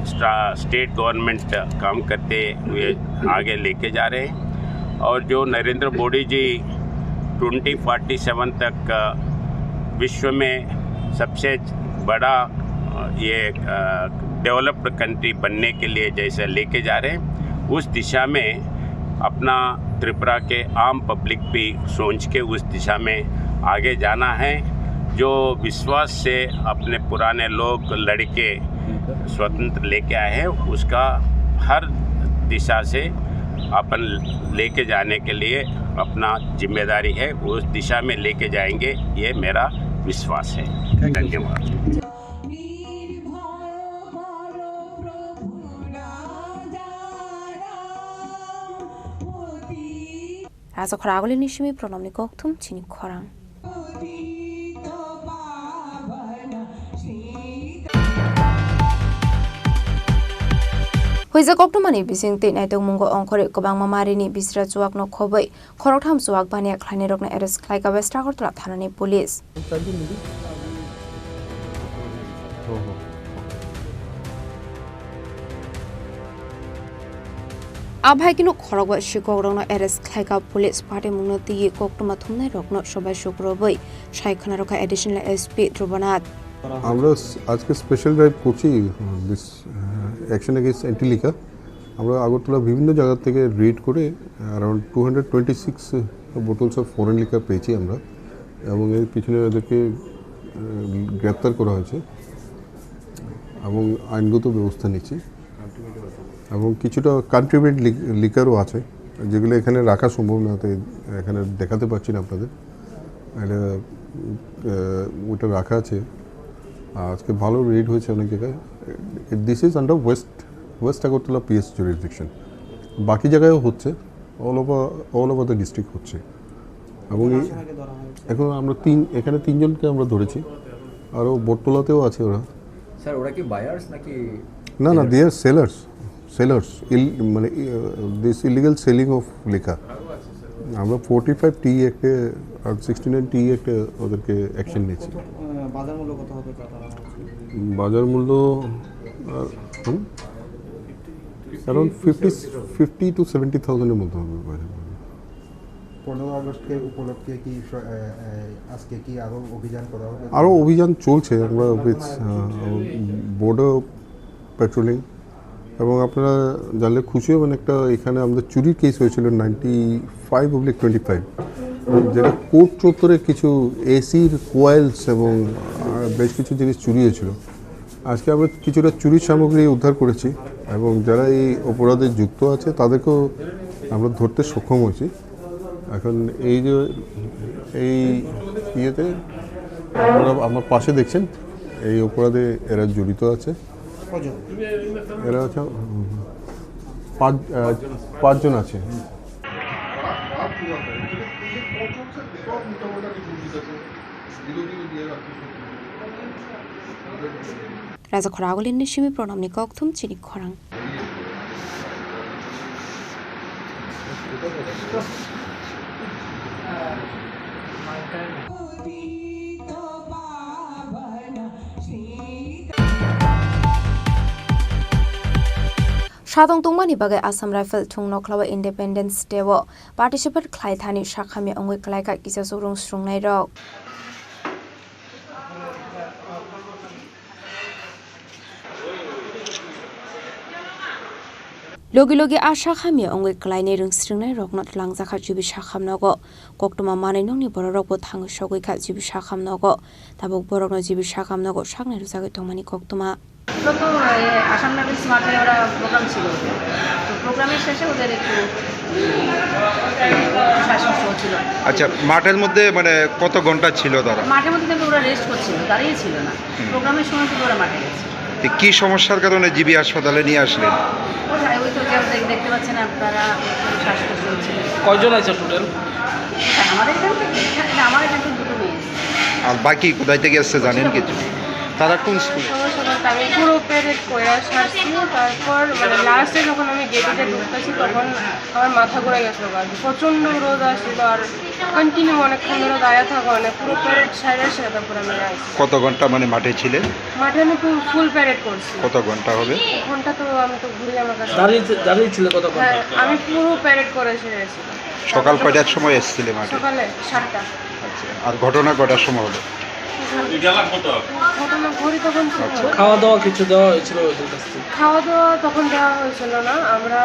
स्टा-, स्टेट गवर्नमेंट काम करते हुए आगे लेके जा रहे हैं। और जो Narendra Modi ji twenty forty seven तक, अ, विश्व में सबसे बड़ा, अ, ये, अ, डेवलप्ड कंट्री बनने के लिए जैसे लेके जा रहे हैं, उस दिशा में अपना त्रिपुरा के आम पब्लिक भी सोच के उस दिशा में आगे जाना है। जो विश्वास से अपने पुराने लोग लड़के स्वतंत्र लेके आए हैं, उसका हर दिशा से अपन लेके जाने के लिए अपना जिम्मेदारी है, उस दिशा में लेके जाएंगे, ये मेरा विश्वास है। Thank you, sir। धन्यवाद। Raja khoraguli ni simi pronom ni kokthum chini khorang. Huijak koktwmani bising twi naitokmungo ongkhorwi kwbangma marini bisra chuwakno khobwi khoroktham chuwak baniya khlainairokno arrest khlaikha West Agartala thanani police. Abhaikeno khorokba sikokrokno arrest khlaikha police, patimungno twiwi koktwma thumnairokno sobai sukrobwi sai khwnarokha Additional S P Dhruvonath. আমরা স-, আজকে special drive করছি, উম, this, আহ, action against anti liquor। আমরা আগরতলা বিভিন্ন জায়গা থেকে raid করে around two hundred twenty six bottles of foreign liquor পেয়েছি আমরা, এবং এর পিছনে ওদেরকে, আহ, গ্রেপ্তার করা হয়েছে এবং আইনগত ব্যবস্থা নিচ্ছি। এবং কিছুটা কান্ট্রিমেড লি-, লিকারও আছে, যেগুলো এখানে রাখা সম্ভব না, তাই এখানে দেখাতে পারছি না আপনাদের। এটা, আহ, ওটা রাখা আছে। আর আজকে ভালো রেড হয়েছে অনেক জায়গায়। This is under West, West Agartala P S jurisdiction। বাকি জায়গায়ও হচ্ছে, all over, all over the district হচ্ছে। এবং এই, এখন আমরা তিন, এখানে তিনজনকে আমরা ধরেছি, আরও বটতলাতেও আছে ওরা। স্যার, ওরা কি বায়ার্স নাকি? না, না, they are sellers, sellers, ইল-, মানে, this illegal selling of liquor. আমরা ফোর্টি ফাইভ টি অ্যাক্টে আর সিক্সটি নাইন টি অ্যাক্টে ওদেরকে অ্যাকশন নিয়েছি। কত, আহ, বাজার মূল্য কত হবে তা তারা? বাজার মূল্য, আহ, হুম? Around fifty, fifty to seventy থাউজেন্ডের মধ্যে হবে বাজার মূল্য। পনেরো আগস্টকে উপলক্ষে কি স-, এ, এ, আজকে কি আরো অভিযান করা হবে? আরো অভিযান চলছে। আমরা উইথ, আহ, বর্ডার পেট্রোলিং, এবং আপনারা জানলে খুশি হবেন, একটা এখানে আমাদের চুরির কেস হয়েছিল ninety five oblique twenty five, যেটা কোর্ট চত্বরে কিছু এসির কয়েলস এবং, আহ, বেশ কিছু জিনিস চুরি হয়েছিল। আজকে আমরা কিছুটা চুরির সামগ্রী উদ্ধার করেছি এবং যারা এই অপরাধে যুক্ত আছে তাদেরকেও আমরা ধরতে সক্ষম হয়েছি। এখন এই যে, এই ইয়েতে আপনারা আমার পাশে দেখছেন, এই অপরাধে এরা জড়িত আছে। কজন? এরা হচ্ছে, উম, পাঁচ, আহ, পাঁচজন আছে। Raja khoraguli ni simi pronom ni kokthum chini khorang. Satong tongmani bagwi Assam Rifle thung nokhlao Independence Day o participate khlai thani sakhamya wngwi kwlaikha kisa sukrung srungnairok. Logi logi a sakhamya wngwi kwlainai rwngsrwngnairokno twlangjakha G B sakham nogo. Koktwma manwi nokni bororokbo thangwi sogwi kha G B sakham nogo. Tabuk borokno G B sakham nogo saknai rwjagwi tongmani koktwma. তো, তো, এ, আসাম রাইফেলস মাঠে ওরা প্রোগ্রাম ছিল। তো প্রোগ্রামের শেষে ওদের একটু শ্বাসকষ্ট হচ্ছিল। আচ্ছা, মাঠের মধ্যে মানে কত ঘন্টা ছিল তারা? মাঠের মধ্যে কিন্তু ওরা রেস্ট করছিল, দাঁড়িয়ে ছিল না। হুম। প্রোগ্রামের সময় কিন্তু ওরা মাঠে গেছে। তো কি সমস্যার কারণে জিবি হাসপাতালে নিয়ে আসলেন? ওটাই, ওই তো যা দেখ-, দেখতে পাচ্ছেন আপনারা, ওই তো শ্বাসকষ্ট হচ্ছিল। কয়জন আছে টোটাল? আমাদের এখান থেকে, এখানে, আমার এখান থেকে দুটো মেয়ে এসেছে। আর বাকি কোথায় থেকে এসছে জানেন কিছু? তারা কোন স্কুলে? সকাল সকাল আমি পুরো প্যারেড করে আসছি, তারপর মানে লাস্টে যখন আমি গেটে ঢুকতেছি তখন আমার মাথা ঘুরে গেছিল আর কি। প্রচণ্ড রোদ আসছিল আর কন্টিনিউ অনেকক্ষণ ধরে দাঁড়িয়ে থাকা, মানে পুরো প্যারেড সাইডের সাথে পুরো আমি আসছি। কত ঘন্টা মানে মাঠে ছিলেন? মাঠে আমি ফুল প্যারেড করছি। কত ঘন্টা হবে? ঘন্টা তো আমি তো ঘুরি আমার কাছে। দাঁড়িয়ে, দাঁড়িয়ে ছিল কত ঘন্টা? হ্যাঁ, আমি পুরো প্যারেড করে এসে গেছি। সকাল কয়টার সময় এসেছিলে মাঠে? সকালে সাতটা। আচ্ছা, আর ঘটনা কয়টার সময় হলো? ঘটনা ঘড়ি তখন ছিল। আচ্ছা। খাওয়া দাওয়া কিছু দেওয়া হয়েছিল ওদের কাছ থেকে? খাওয়া দাওয়া তখন দেওয়া হয়েছিল না, আমরা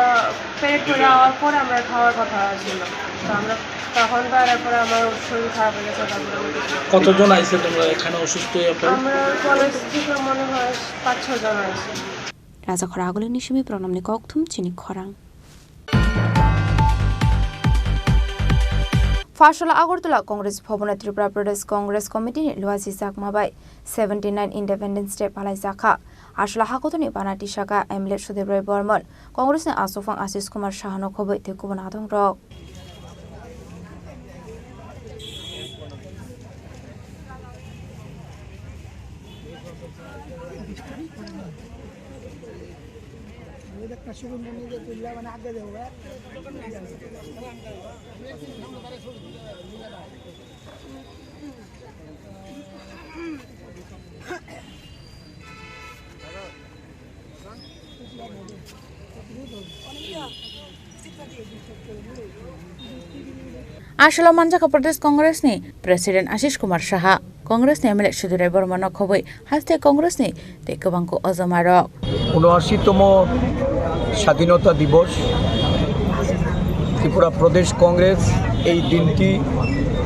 প্যারেড করে আওয়ার পরে আমরা খাওয়ার কথা ছিল, তো আমরা তখন তো আর এরপরে আমার শরীর খারাপ হয়ে গেছে, তারপরে আমরা কিছু কতজন আইছে তোমরা এখানে অসুস্থ হয়ে পড়ে? আমরা কলেজ থেকে মনে হয় পাঁচ ছজন আইছে। Raja Khoragulini simi pranamni kokthum chini khorang. Phasala Agartala Congress Bhavan o Tripura Pradesh Congress Committee ni Luaji Chakma bai seventy nine Independence Day palaijakha. Aswla hakotoni bana tisaka M L A Sudip Roy Bormon, Congress ni aswkphang Ashish Kumar Saha no khobwi tei kubun adongrok. Aswla manjakha Pradesh Congress ni President Ashish Kumar Saha, Congress ni M L A Sudip Roy Bormano khobwi haste Congress ni tei kwbangko ojomarok. ঊনআশিতম স্বাধীনতা দিবস। ত্রিপুরা প্রদেশ কংগ্রেস এই দিনটি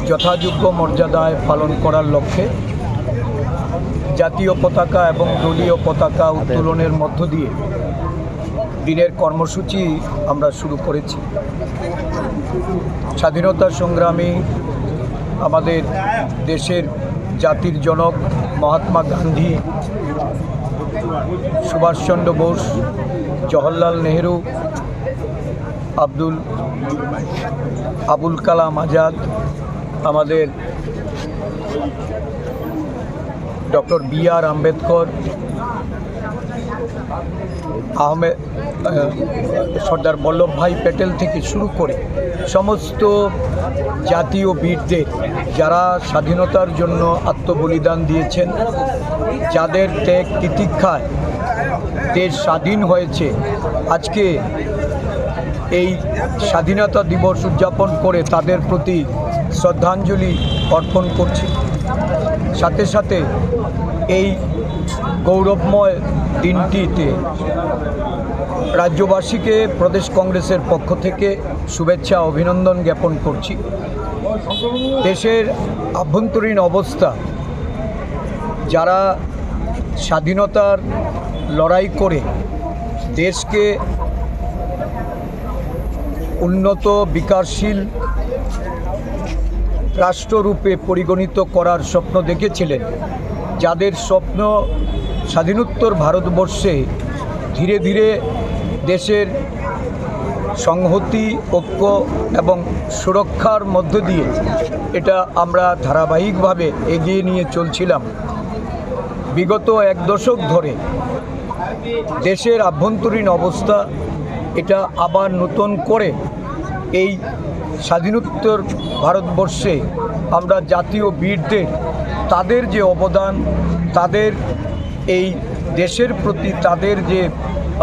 যথাযোগ্য মর্যাদায় পালন করার লক্ষ্যে জাতীয় পতাকা এবং দলীয় পতাকা উত্তোলনের মধ্য দিয়ে দিনের কর্মসূচি আমরা শুরু করেছি। স্বাধীনতা সংগ্রামী, আমাদের দেশের জাতির জনক মহাত্মা গান্ধী, সুভাষচন্দ্র বোস, জওহরলাল নেহেরু, আব্দুল, আবুল কালাম আজাদ, আমাদের ডক্টর বি আর আম্বেদকর, আহমেদ, আহ, সর্দার বল্লভভাই প্যাটেল থেকে শুরু করে সমস্ত জাতীয় বীরদের, যারা স্বাধীনতার জন্য আত্মবলিদান দিয়েছেন, যাদের ত্যাগ তিতিক্ষায় দেশ স্বাধীন হয়েছে, আজকে এই স্বাধীনতা দিবস উদযাপন করে তাদের প্রতি শ্রদ্ধাঞ্জলি অর্পণ করছি। সাথে সাথে এই গৌরবময় দিনটিতে রাজ্যবাসীকে প্রদেশ কংগ্রেসের পক্ষ থেকে শুভেচ্ছা অভিনন্দন জ্ঞাপন করছি। দেশের আভ্যন্তরীণ অবস্থা, যারা স্বাধীনতার লড়াই করে দেশকে উন্নত বিকাশশীল রাষ্ট্ররূপে পরিগণিত করার স্বপ্ন দেখেছিলেন, যাদের স্বপ্ন স্বাধীনোত্তর ভারতবর্ষে ধীরে ধীরে দেশের সংহতি, ঐক্য এবং সুরক্ষার মধ্য দিয়ে এটা আমরা ধারাবাহিকভাবে এগিয়ে নিয়ে চলছিলাম। বিগত এক দশক ধরে দেশের আভ্যন্তরীণ অবস্থা এটা আবার নতুন করে এই স্বাধীনোত্তর ভারতবর্ষে আমরা জাতীয় বীরদের, তাদের যে অবদান, তাদের এই দেশের প্রতি তাদের যে,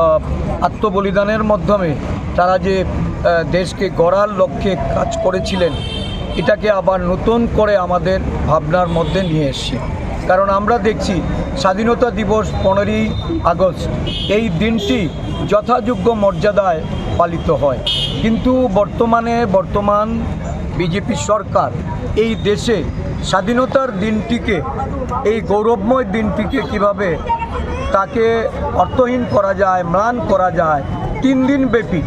আহ, আত্মবলিদানের মাধ্যমে তারা যে, আহ, দেশকে গড়ার লক্ষ্যে কাজ করেছিলেন, এটাকে আবার নতুন করে আমাদের ভাবনার মধ্যে নিয়ে এসছি। কারণ আমরা দেখছি স্বাধীনতা দিবস পনেরোই আগস্ট, এই দিনটি যথাযোগ্য মর্যাদায় পালিত হয়, কিন্তু বর্তমানে, বর্তমান বিজেপি সরকার এই দেশে স্বাধীনতার দিনটিকে, এই গৌরবময় দিনটিকে কিভাবে তাকে অর্থহীন করা যায়, ম্লান করা যায়, তিন দিন ব্যাপী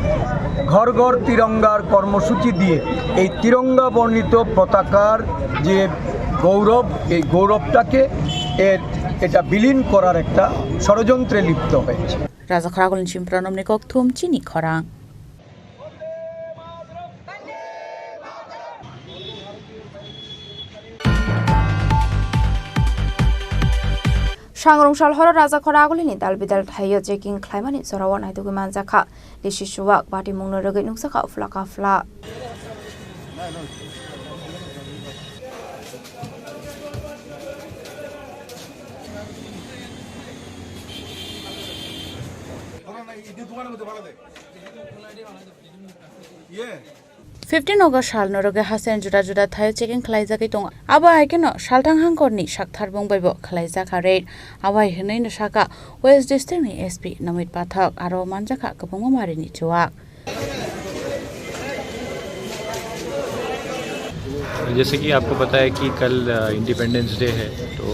ঘর ঘর তিরঙ্গার কর্মসূচি দিয়ে এই তিরঙ্গা বর্ণিত পতাকার যে গৌরব, এই গৌরবটাকে এর, এটা বিলীন করার একটা ষড়যন্ত্রে লিপ্ত হয়েছে। Rajakhor Agulni Chimpranomni kokthum chini khorang. Sangrong sal horo Rajakhor Agulini dal bidal thaio checking khlaimani jorao naitugwi manjakha. Lisi chuwak, batimungno rwgwi nukjakha uphla kaphla. Fifteen August salno rwgwi haste juda juda thaio checking khlaijagwi tongo. Abo hai kheno salthang hangkorni saktharbung baibo khlaijak ha raid. Abo hai hwnwi no sakha West District ni S P Namit Pathak, aro manjakha kwbangma marini chuwak. जैसे कि आपको पता है कि कल, अ, independence day है, तो,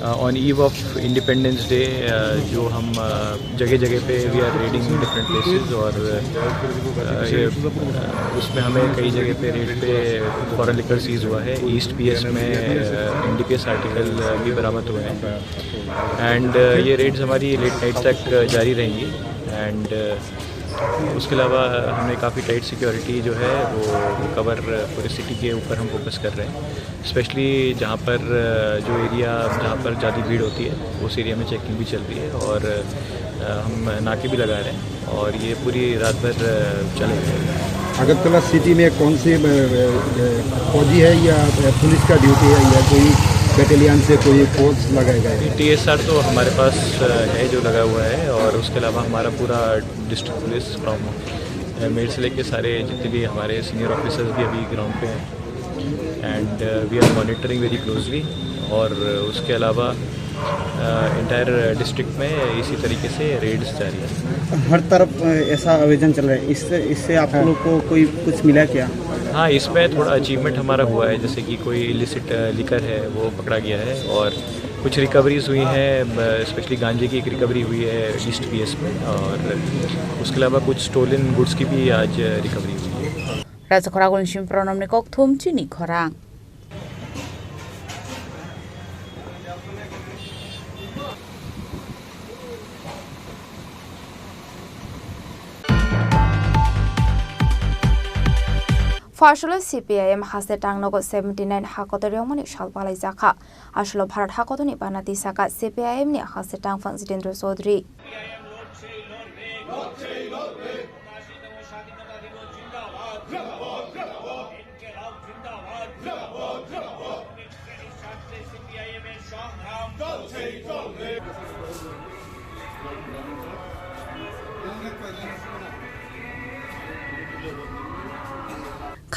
अ, on eve of Independence Day, अ, जो हम, अ, जगह-जगह पे we are raiding different places और, अ, ये, अ, उसमें हमें कई जगह पे रेड पे फॉरेन लिकर सीज हुआ है। ईस्ट पीएस में, अ, एनडीपीएस आर्टिकल, अ, भी बरामद हुए हैं। एंड, अ, ये रेड्स हमारी लेट नाइट तक, अ, जारी रहेंगी। एंड, अ, उसके अलावा हमने काफ़ी टाइट सिक्योरिटी जो है वो कवर पूरे सिटी के ऊपर हम फोकस कर रहे हैं। स्पेशली जहाँ पर, अ, जो एरिया जहाँ पर ज़्यादा भीड़ होती है उस एरिया में चेकिंग भी चल रही है और, अ, हम नाके भी लगा रहे हैं और ये पूरी रात भर, अ, चलेगा। अगरतला सिटी में कौन से, अ, अ, फौजी है या, अ, पुलिस का ड्यूटी है या कोई बटालियन से कोई फोर्स लगाया गया है? टीएसआर तो हमारे पास, अ, है जो लगा हुआ है और उसके अलावा हमारा पूरा डिस्ट्रिक्ट पुलिस फ्रॉम, अ, मेरे से लेके सारे जितने भी हमारे सीनियर ऑफिसर्स भी अभी ग्राउंड पे हैं। And, uh, we are monitoring very closely. और उसके अलावा, अ, एंटायर डिस्ट्रिक्ट में इसी तरीके से रेड्स जारी है। हर तरफ, अ, ऐसा आयोजन चल रहा है, इससे, इससे आप हाँ। लोग को कोई कुछ मिला क्या? हाँ, इसमें थोड़ा अचीवमेंट हमारा हुआ है, जैसे कि कोई इलिसिट, अ, लिकर है, वो पकड़ा गया है और कुछ रिकवरीज हुई हैं, ब-, स्पेशली गांजे की एक रिकवरी हुई है ईस्ट पीएस में, और उसके अलावा कुछ स्टोलन गुड्स की भी आज रिकवरी हुई है। Rajakhor Agulni Chimpranomni kokthum chini khorang. Phasolo C P I M haste tangnogo seventy nine ha kotor yokmani sal palaijakha. Asolo Bharat ha kotorni bana tisaka C P I M ni haste tangphang Jitendra Chaudhary.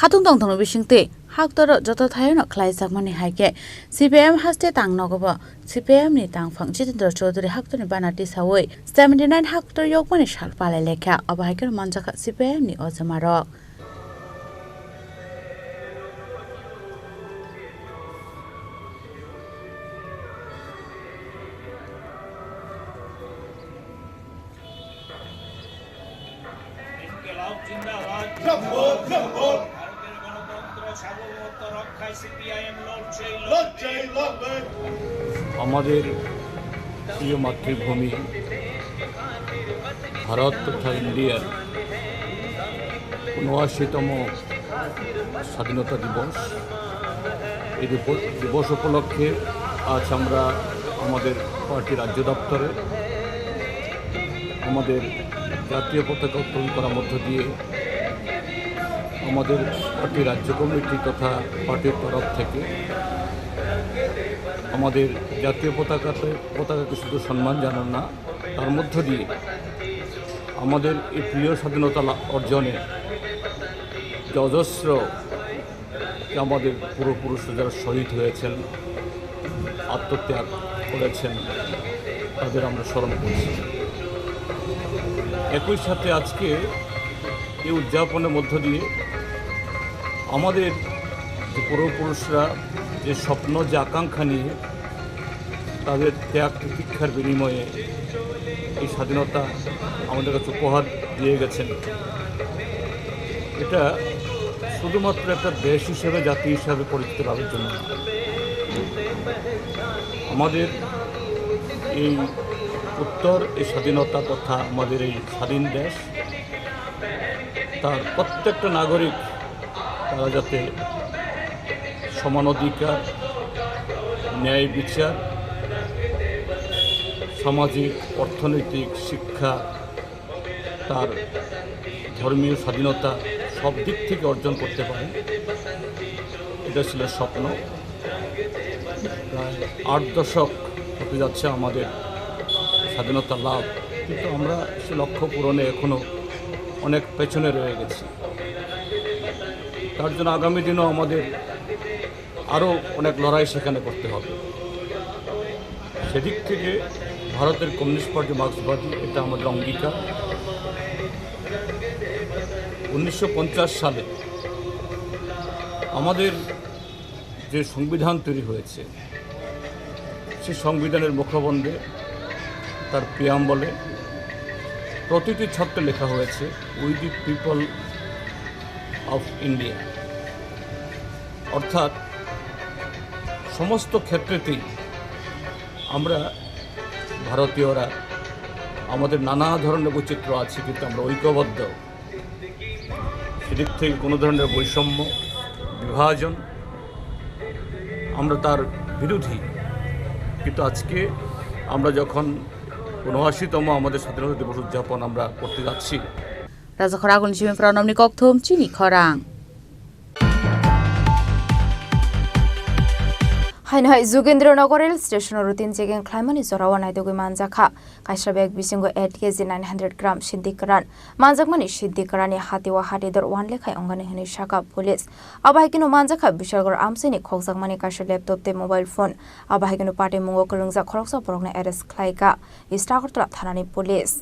Khatung tongthokno bisingtwi haktoro joto thaiono khlaijakmani hai khe C P I M haste tangnogobo C P I M ni tangphang Jitendra Chaudhary haktorni bana tisaui seventy nine haktor yokmani sal palai lekha. Obo hai kheno manjakha C P I M ni ojomarok. ইনকিলাব জিন্দাবাদ। জিন্দাবাদ, জিন্দাবাদ। ভারতের গণতন্ত্র সার্বভৌমত্ব রক্ষায় সিপিআইএম লড়ছে, লড়ছে, লড়বে। আমাদের প্রিয় মাতৃভূমি ভারত তথা ইন্ডিয়ার ঊনআশিতম স্বাধীনতা দিবস। এই দিব-, দিবস উপলক্ষে আজ আমরা আমাদের পার্টি রাজ্য দপ্তরে আমাদের জাতীয় পতাকা উত্তোলন করার মধ্য দিয়ে আমাদের পার্টি রাজ্য কমিটি তথা পার্টির তরফ থেকে আমাদের জাতীয় পতাকাতে, পতাকাকে শুধু সম্মান জানানো না, তার মধ্য দিয়ে আমাদের এই প্রিয় স্বাধীনতা লা-, অর্জনে যে অজস্র যে আমাদের পূর্বপুরুষ যারা শহীদ হয়েছেন, আত্মত্যাগ করেছেন, তাদের আমরা স্মরণ করছি। একই সাথে আজকে এই উদযাপনের মধ্য দিয়ে আমাদের যে পূর্বপুরুষরা যে স্বপ্ন, যে আকাঙ্ক্ষা নিয়ে তাদের ত্যাগ তিতিক্ষার বিনিময়ে এই স্বাধীনতা আমাদের কাছে উপহার দিয়ে গেছেন। এটা শুধুমাত্র একটা দেশ হিসেবে, জাতি হিসাবে পরিচিত লাভের জন্য না। আমাদের এই উত্তর, এই স্বাধীনতা তথা আমাদের এই স্বাধীন দেশ, তার প্রত্যেকটা নাগরিক তারা যাতে সমান অধিকার, ন্যায় বিচার, সামাজিক, অর্থনৈতিক, শিক্ষা, তার ধর্মীয় স্বাধীনতা সব দিক থেকে অর্জন করতে পারে, এটা ছিল স্বপ্ন। প্রায় আট দশক হতে যাচ্ছে আমাদের স্বাধীনতা লাভ, কিন্তু আমরা সে লক্ষ্য পূরণে এখনও অনেক পেছনে রয়ে গেছি। তার জন্য আগামী দিনও আমাদের আরও অনেক লড়াই সেখানে করতে হবে। সেদিক থেকে ভারতের কমিউনিস্ট পার্টি মার্ক্সবাদী, এটা আমাদের অঙ্গীকার। উনিশশো পঞ্চাশ সালে আমাদের যে সংবিধান তৈরি হয়েছে, সেই সংবিধানের মুখবন্ধে, তার প্রিয়াম্বলে প্রতিটি ছত্রে লেখা হয়েছে, "We the people of India", অর্থাৎ সমস্ত ক্ষেত্রেতেই আমরা ভারতীয়রা, আমাদের নানা ধরনের বৈচিত্র্য আছে, কিন্তু আমরা ঐক্যবদ্ধ। সেদিক থেকে কোনো ধরনের বৈষম্য, বিভাজন, আমরা তার বিরোধী। কিন্তু আজকে আমরা যখন ঊনআশিতম আমাদের স্বাধীনতা দিবস উদযাপন আমরা করতে যাচ্ছি, Rajakhor agulni simi pranamni kokthum chini khorang. Haino hai Jugendra Nagar rail station o routine checking khlaimani jorao naitugwi manjakha. Kaisa bag bisingo eight K G nine hundred gram sindi kwran. Manjakmani sindi kwranni hatio hatidor one lakh hai ongani hwnwi sakha police. Abo hai kheno manjakha Bishalgarh amchaini khokjakmani kaisa laptop tei mobile phone. Abo hai kheno patwi mungo kwrwngjak khoroksa borokno arrest khlaikha East Agartala thanani police.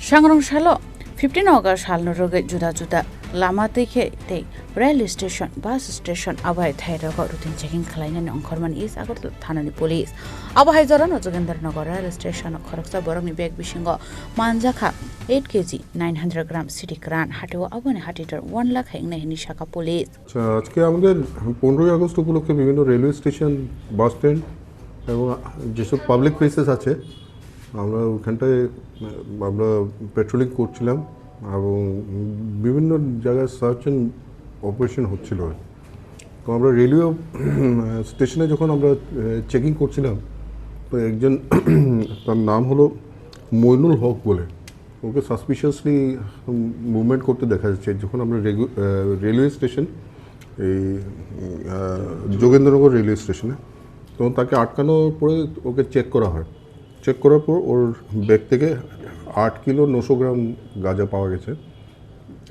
Sangrong salo fifteen August salno rwgwi juda juda lama twi khe tei rail station, bus station abo hai thai rogo routine checking khlainani ongkhormani East Agartala thanani police. Abo hai jorano Jogendra Nagar rail station o khoroksa borokni bag bisingo manjakha eight K G nine hundred gram sidi kwran, hatio aboni hatidor one lakh hai wngnai hwnwi sakha police. আচ্ছা, আজকে আমাদের পনেরোই আগস্ট উপলক্ষে বিভিন্ন railway station, bus stand এবং যেসব public places আছে, আমরা ওখানটায়, আহ, আমরা পেট্রোলিং করছিলাম এবং বিভিন্ন জায়গায় সার্চ অ্যান্ড অপারেশন হচ্ছিল। তো আমরা রেলওয়ে, উম, স্টেশনে যখন আমরা, আহ, চেকিং করছিলাম, তো একজন, তার নাম হলো মইনুল হক বলে, ওকে সাসপিশিয়াসলি মুভমেন্ট করতে দেখা যাচ্ছে। যখন আমরা রেগু-, আহ, রেলওয়ে স্টেশন, এই, উম, আহ, যোগেন্দ্রনগর রেলওয়ে স্টেশনে, তখন তাকে আটকানোর পরে ওকে চেক করা হয়। চেক করার পর ওর ব্যাগ থেকে আট কিলো নশো গ্রাম গাঁজা পাওয়া গেছে।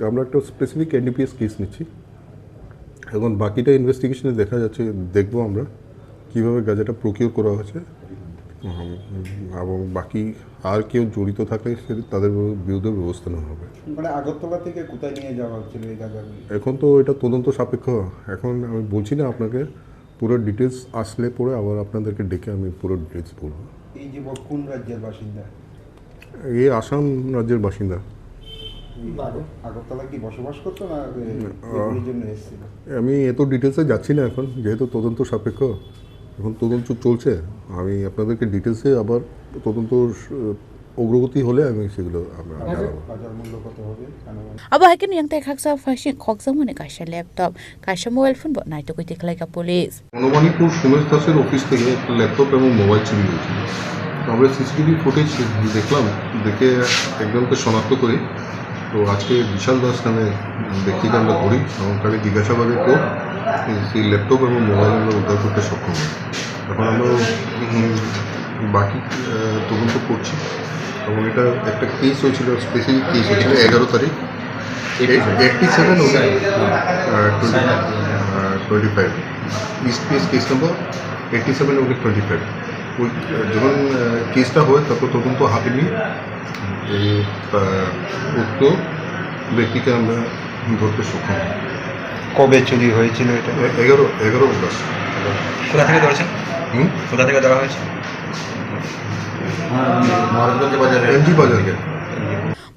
আমরা একটা স্পেসিফিক এনডিপিএস কেস নিচ্ছি। এখন বাকিটা ইনভেস্টিগেশনে দেখা যাচ্ছে, দেখবো আমরা কিভাবে গাঁজাটা প্রকিউর করা হয়েছে, উম, এবং বাকি আর কেউ জড়িত থাকলে সে, তাদের বিরুদ্ধে ব্যবস্থা নেওয়া হবে। মানে আগরতলা থেকে কোথায় নিয়ে যাওয়া হচ্ছিল এই গাঁজাগুলি? এখন তো এটা তদন্ত সাপেক্ষ, এখন আমি বলছি না আপনাকে। পুরো ডিটেলস আসলে পরে আবার আপনাদেরকে ডেকে আমি পুরো ডিটেলস বলবো। এই যুবক কোন রাজ্যের বাসিন্দা? এই আসাম রাজ্যের বাসিন্দা। আগরতলা কি বসবাস করতো না, এ, আহ, এমনির জন্য এসেছিল? আমি এত ডিটেলসে যাচ্ছি না এখন, যেহেতু তদন্ত সাপেক্ষ। এখন তদন্ত চলছে, আমি আপনাদেরকে ডিটেলসে আবার তদন্ত, আহ, অগ্রগতি হলে আমি সেগুলো আমরা জানাবো। বাজার মূল্য কত হবে আনুমানিক? Abo hai kheno yang tei khaksa phaising khokjakmani kaisa laptop, kaisa mobile phone bo naitugwi tikhlaikha police. Banamalipur সুমেশ দাসের অফিস থেকে একটা ল্যাপটপ এবং মোবাইল চুরি হয়েছিল। তো আমরা সিসিটিভি ফুটেজ দেখলাম, দেখে একজনকে শনাক্ত করি। তো আজকে বিশাল দাস নামে ব্যক্তিকে আমরা ধরি এবং তাকে জিজ্ঞাসাবাদের পর এই, সেই ল্যাপটপ এবং মোবাইল আমরা উদ্ধার করতে সক্ষম হই। এখন আমরা, উম, বাকি, আহ, তদন্ত করছি এবং এটা একটা কেস হয়েছিল, স্পেসিফিক কেস হয়েছিল এগারো তারিখ, eighty seven okay, uh, twenty, uh, twenty five, east PS case number eighty seven okay twenty five. ওই, আহ, যখন, আহ, কেসটা হয়, তখন তদন্ত হাতে নিয়ে এই, আহ, উক্ত ব্যক্তিকে আমরা ধরতে সক্ষম হই। কবে চুরি হয়েছিল এটা? এ-, এগারো, এগারো অগাস্ট। কোথা থেকে ধরেছেন? হুম? কোথা থেকে ধরা হয়েছে? মহারাজগঞ্জ বাজারে। এমজি বাজারে।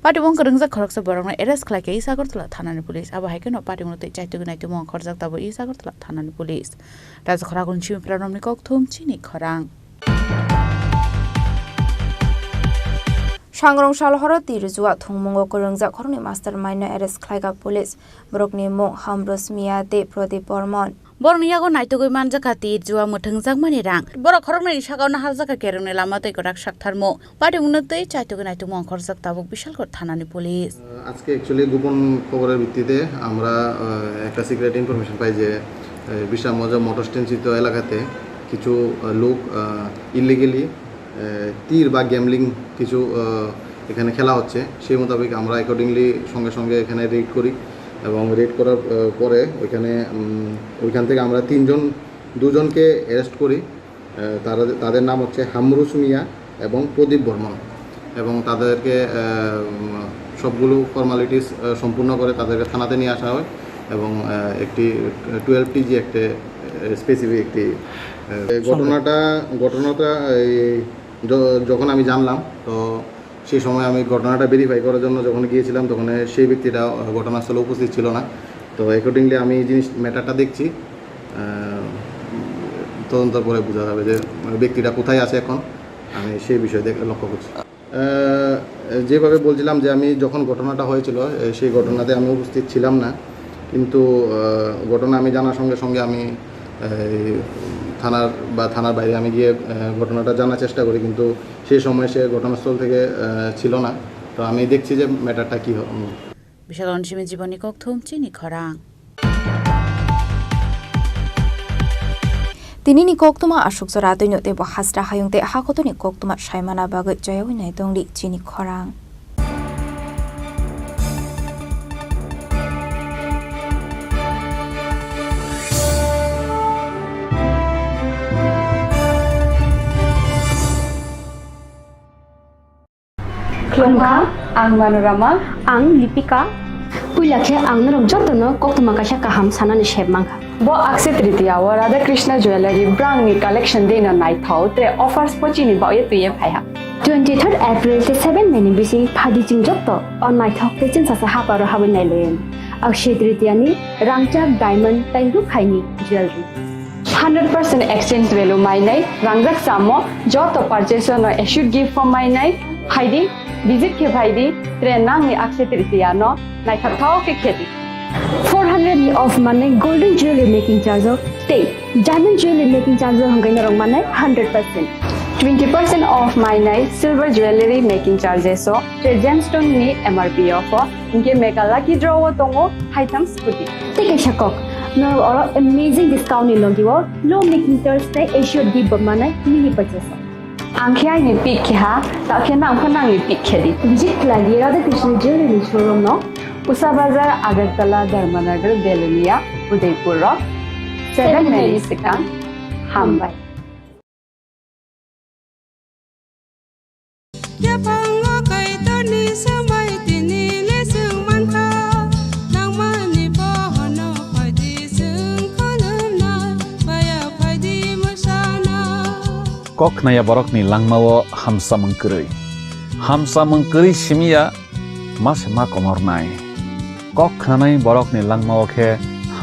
Patimung kwrwngjak khoroksa borokno arrest khlai kha East Agartala thanani police. Abo hai kheno patimung tei chaitugwi naitugmung khorjak tabuk East Agartala thanani police. Raja khorang ni simi phra romni kok thum chini khorang. Sangrong sal horo tir jua thwngmungo kwrwngjak khoroknwi mastermind no arrest khlaikha police. Borokni mung Hamrus Miya tei Prodip Bormon. Borokni yago naitugwi manjakha tir jua mwthwngjakmani rang. Borok khoroknwini sakao naharjakha kerongni lama tei kwrak saktharmung. Patimungno tei chaitugwi naitugmung khorjak tabuk Bishalgarh thanani police. আজকে অ্যাকচুয়ালি গোপন খবরের ভিত্তিতে আমরা, আহ, একটা secret information পাই যে, আহ, বিশ্রামগঞ্জ মোটর স্ট্যান্ডস্থিত এলাকাতে কিছু, আহ, লোক, আহ, ইলিগালি, আহ, তীর বা গ্যাম্বলিং কিছু, আহ, এখানে খেলা হচ্ছে। সেই মোতাবেক আমরা অ্যাকর্ডিংলি সঙ্গে সঙ্গে এখানে রেড করি এবং রেড করার, আহ, পরে ওইখানে, উম, ওইখান থেকে আমরা তিনজন, দুজনকে অ্যারেস্ট করি। আহ, তারা, তাদের নাম হচ্ছে হামরুস মিয়া এবং প্রদীপ বর্মন এবং তাদেরকে, আহ, উম, সবগুলো ফর্মালিটিস, আহ, সম্পূর্ণ করে তাদেরকে থানাতে নিয়ে আসা হয় এবং, আহ, একটি টুয়েলভ টিজি একটা, আহ, স্পেসিফিক একটি, আহ, এই ঘটনাটা, ঘটনাটা এই য-, যখন আমি জানলাম, তো সেই সময় আমি ঘটনাটা ভেরিফাই করার জন্য যখন গিয়েছিলাম, তখন সেই ব্যক্তিটা, আহ, ঘটনাস্থলে উপস্থিত ছিল না। তো অ্যাকর্ডিংলি আমি এই জিনিস, ম্যাটারটা দেখছি। আহ, তদন্তের পরে বোঝা যাবে যে, মানে, ব্যক্তিটা কোথায় আছে এখন, আমি সেই বিষয়ে দেখ-, লক্ষ্য করছি। আহ, যেভাবে বলছিলাম যে আমি যখন ঘটনাটা হয়েছিল, এ, সেই ঘটনাতে আমি উপস্থিত ছিলাম না, কিন্তু, আহ, ঘটনা আমি জানার সঙ্গে সঙ্গে আমি, এই, থানার বা থানার বাইরে আমি গিয়ে, আহ, ঘটনাটা জানার চেষ্টা করি, কিন্তু সেই সময় সে ঘটনাস্থল থেকে, আহ, ছিল না। তো আমি দেখছি যে ম্যাটারটা কী হ-, উম। Bishalgarhni simi Jibonni kok thum chini khorang. Tinini koktwma aswk jora twino teibo hasra hayung tei hakotoni koktwma saimana bagwi choyaui nai tongdi chini khorang. Khulumkha, ang Manorama. Ang Lipika. Puila khe ang norok jotono koktwma kaisa kaham sanani sep mankha. Bo Akshaya Tritiya o Radha Krishna Jewellery brangni collection dino naithok tre offers bo chini baoye twiye phaiha. Twenty-third April tei seven May ni bising phadi chwng joto o naithok tei chwngsasa haparo habwi nailaio. Akshaya Tritiya ni rangchak, diamond tei rukhaini jewellery. Hundred percent exchange value mainai rangjak chamo joto purchase no assured gift form mainai phaidi, visit khe phaidi, tre nangni Akshaya Tritiya no naithokthok khe khedi. Four hundred ni off manai golden jewelry making charge o tei diamond jewelry making charge o hwnkhai norok manai hundred percent. Twenty percent off mainai silver jewelry making charges o tre gemstone ni M R P o pho. Hinkhe mega lucky draw o tongo haitham scooty. Tei kaisa kok, norok oro amazing discount ni logi o low making charge tei assured gift bo manai mini purchase o. Ang khe aini pick khe ha, ta khe nang pho nangni pick khe di. Visit khlai di Radha Krishna Jewelry ni showroom no. Usa Bazar, Agartala, Dharmanagar, Belonia, Udaipur o seven May ni swkang. Hambai. Yaphango Kaitorni swmai tini le chwng mankha, nangmani bohono phaidi chwng khulumnai, baya phaidi mwsana. Kok khnaya borokni langmao hamsamung kwrwi. Hamsamung kwrwi simiya ma se ma komornai. Kok khnanai borokni langmao khe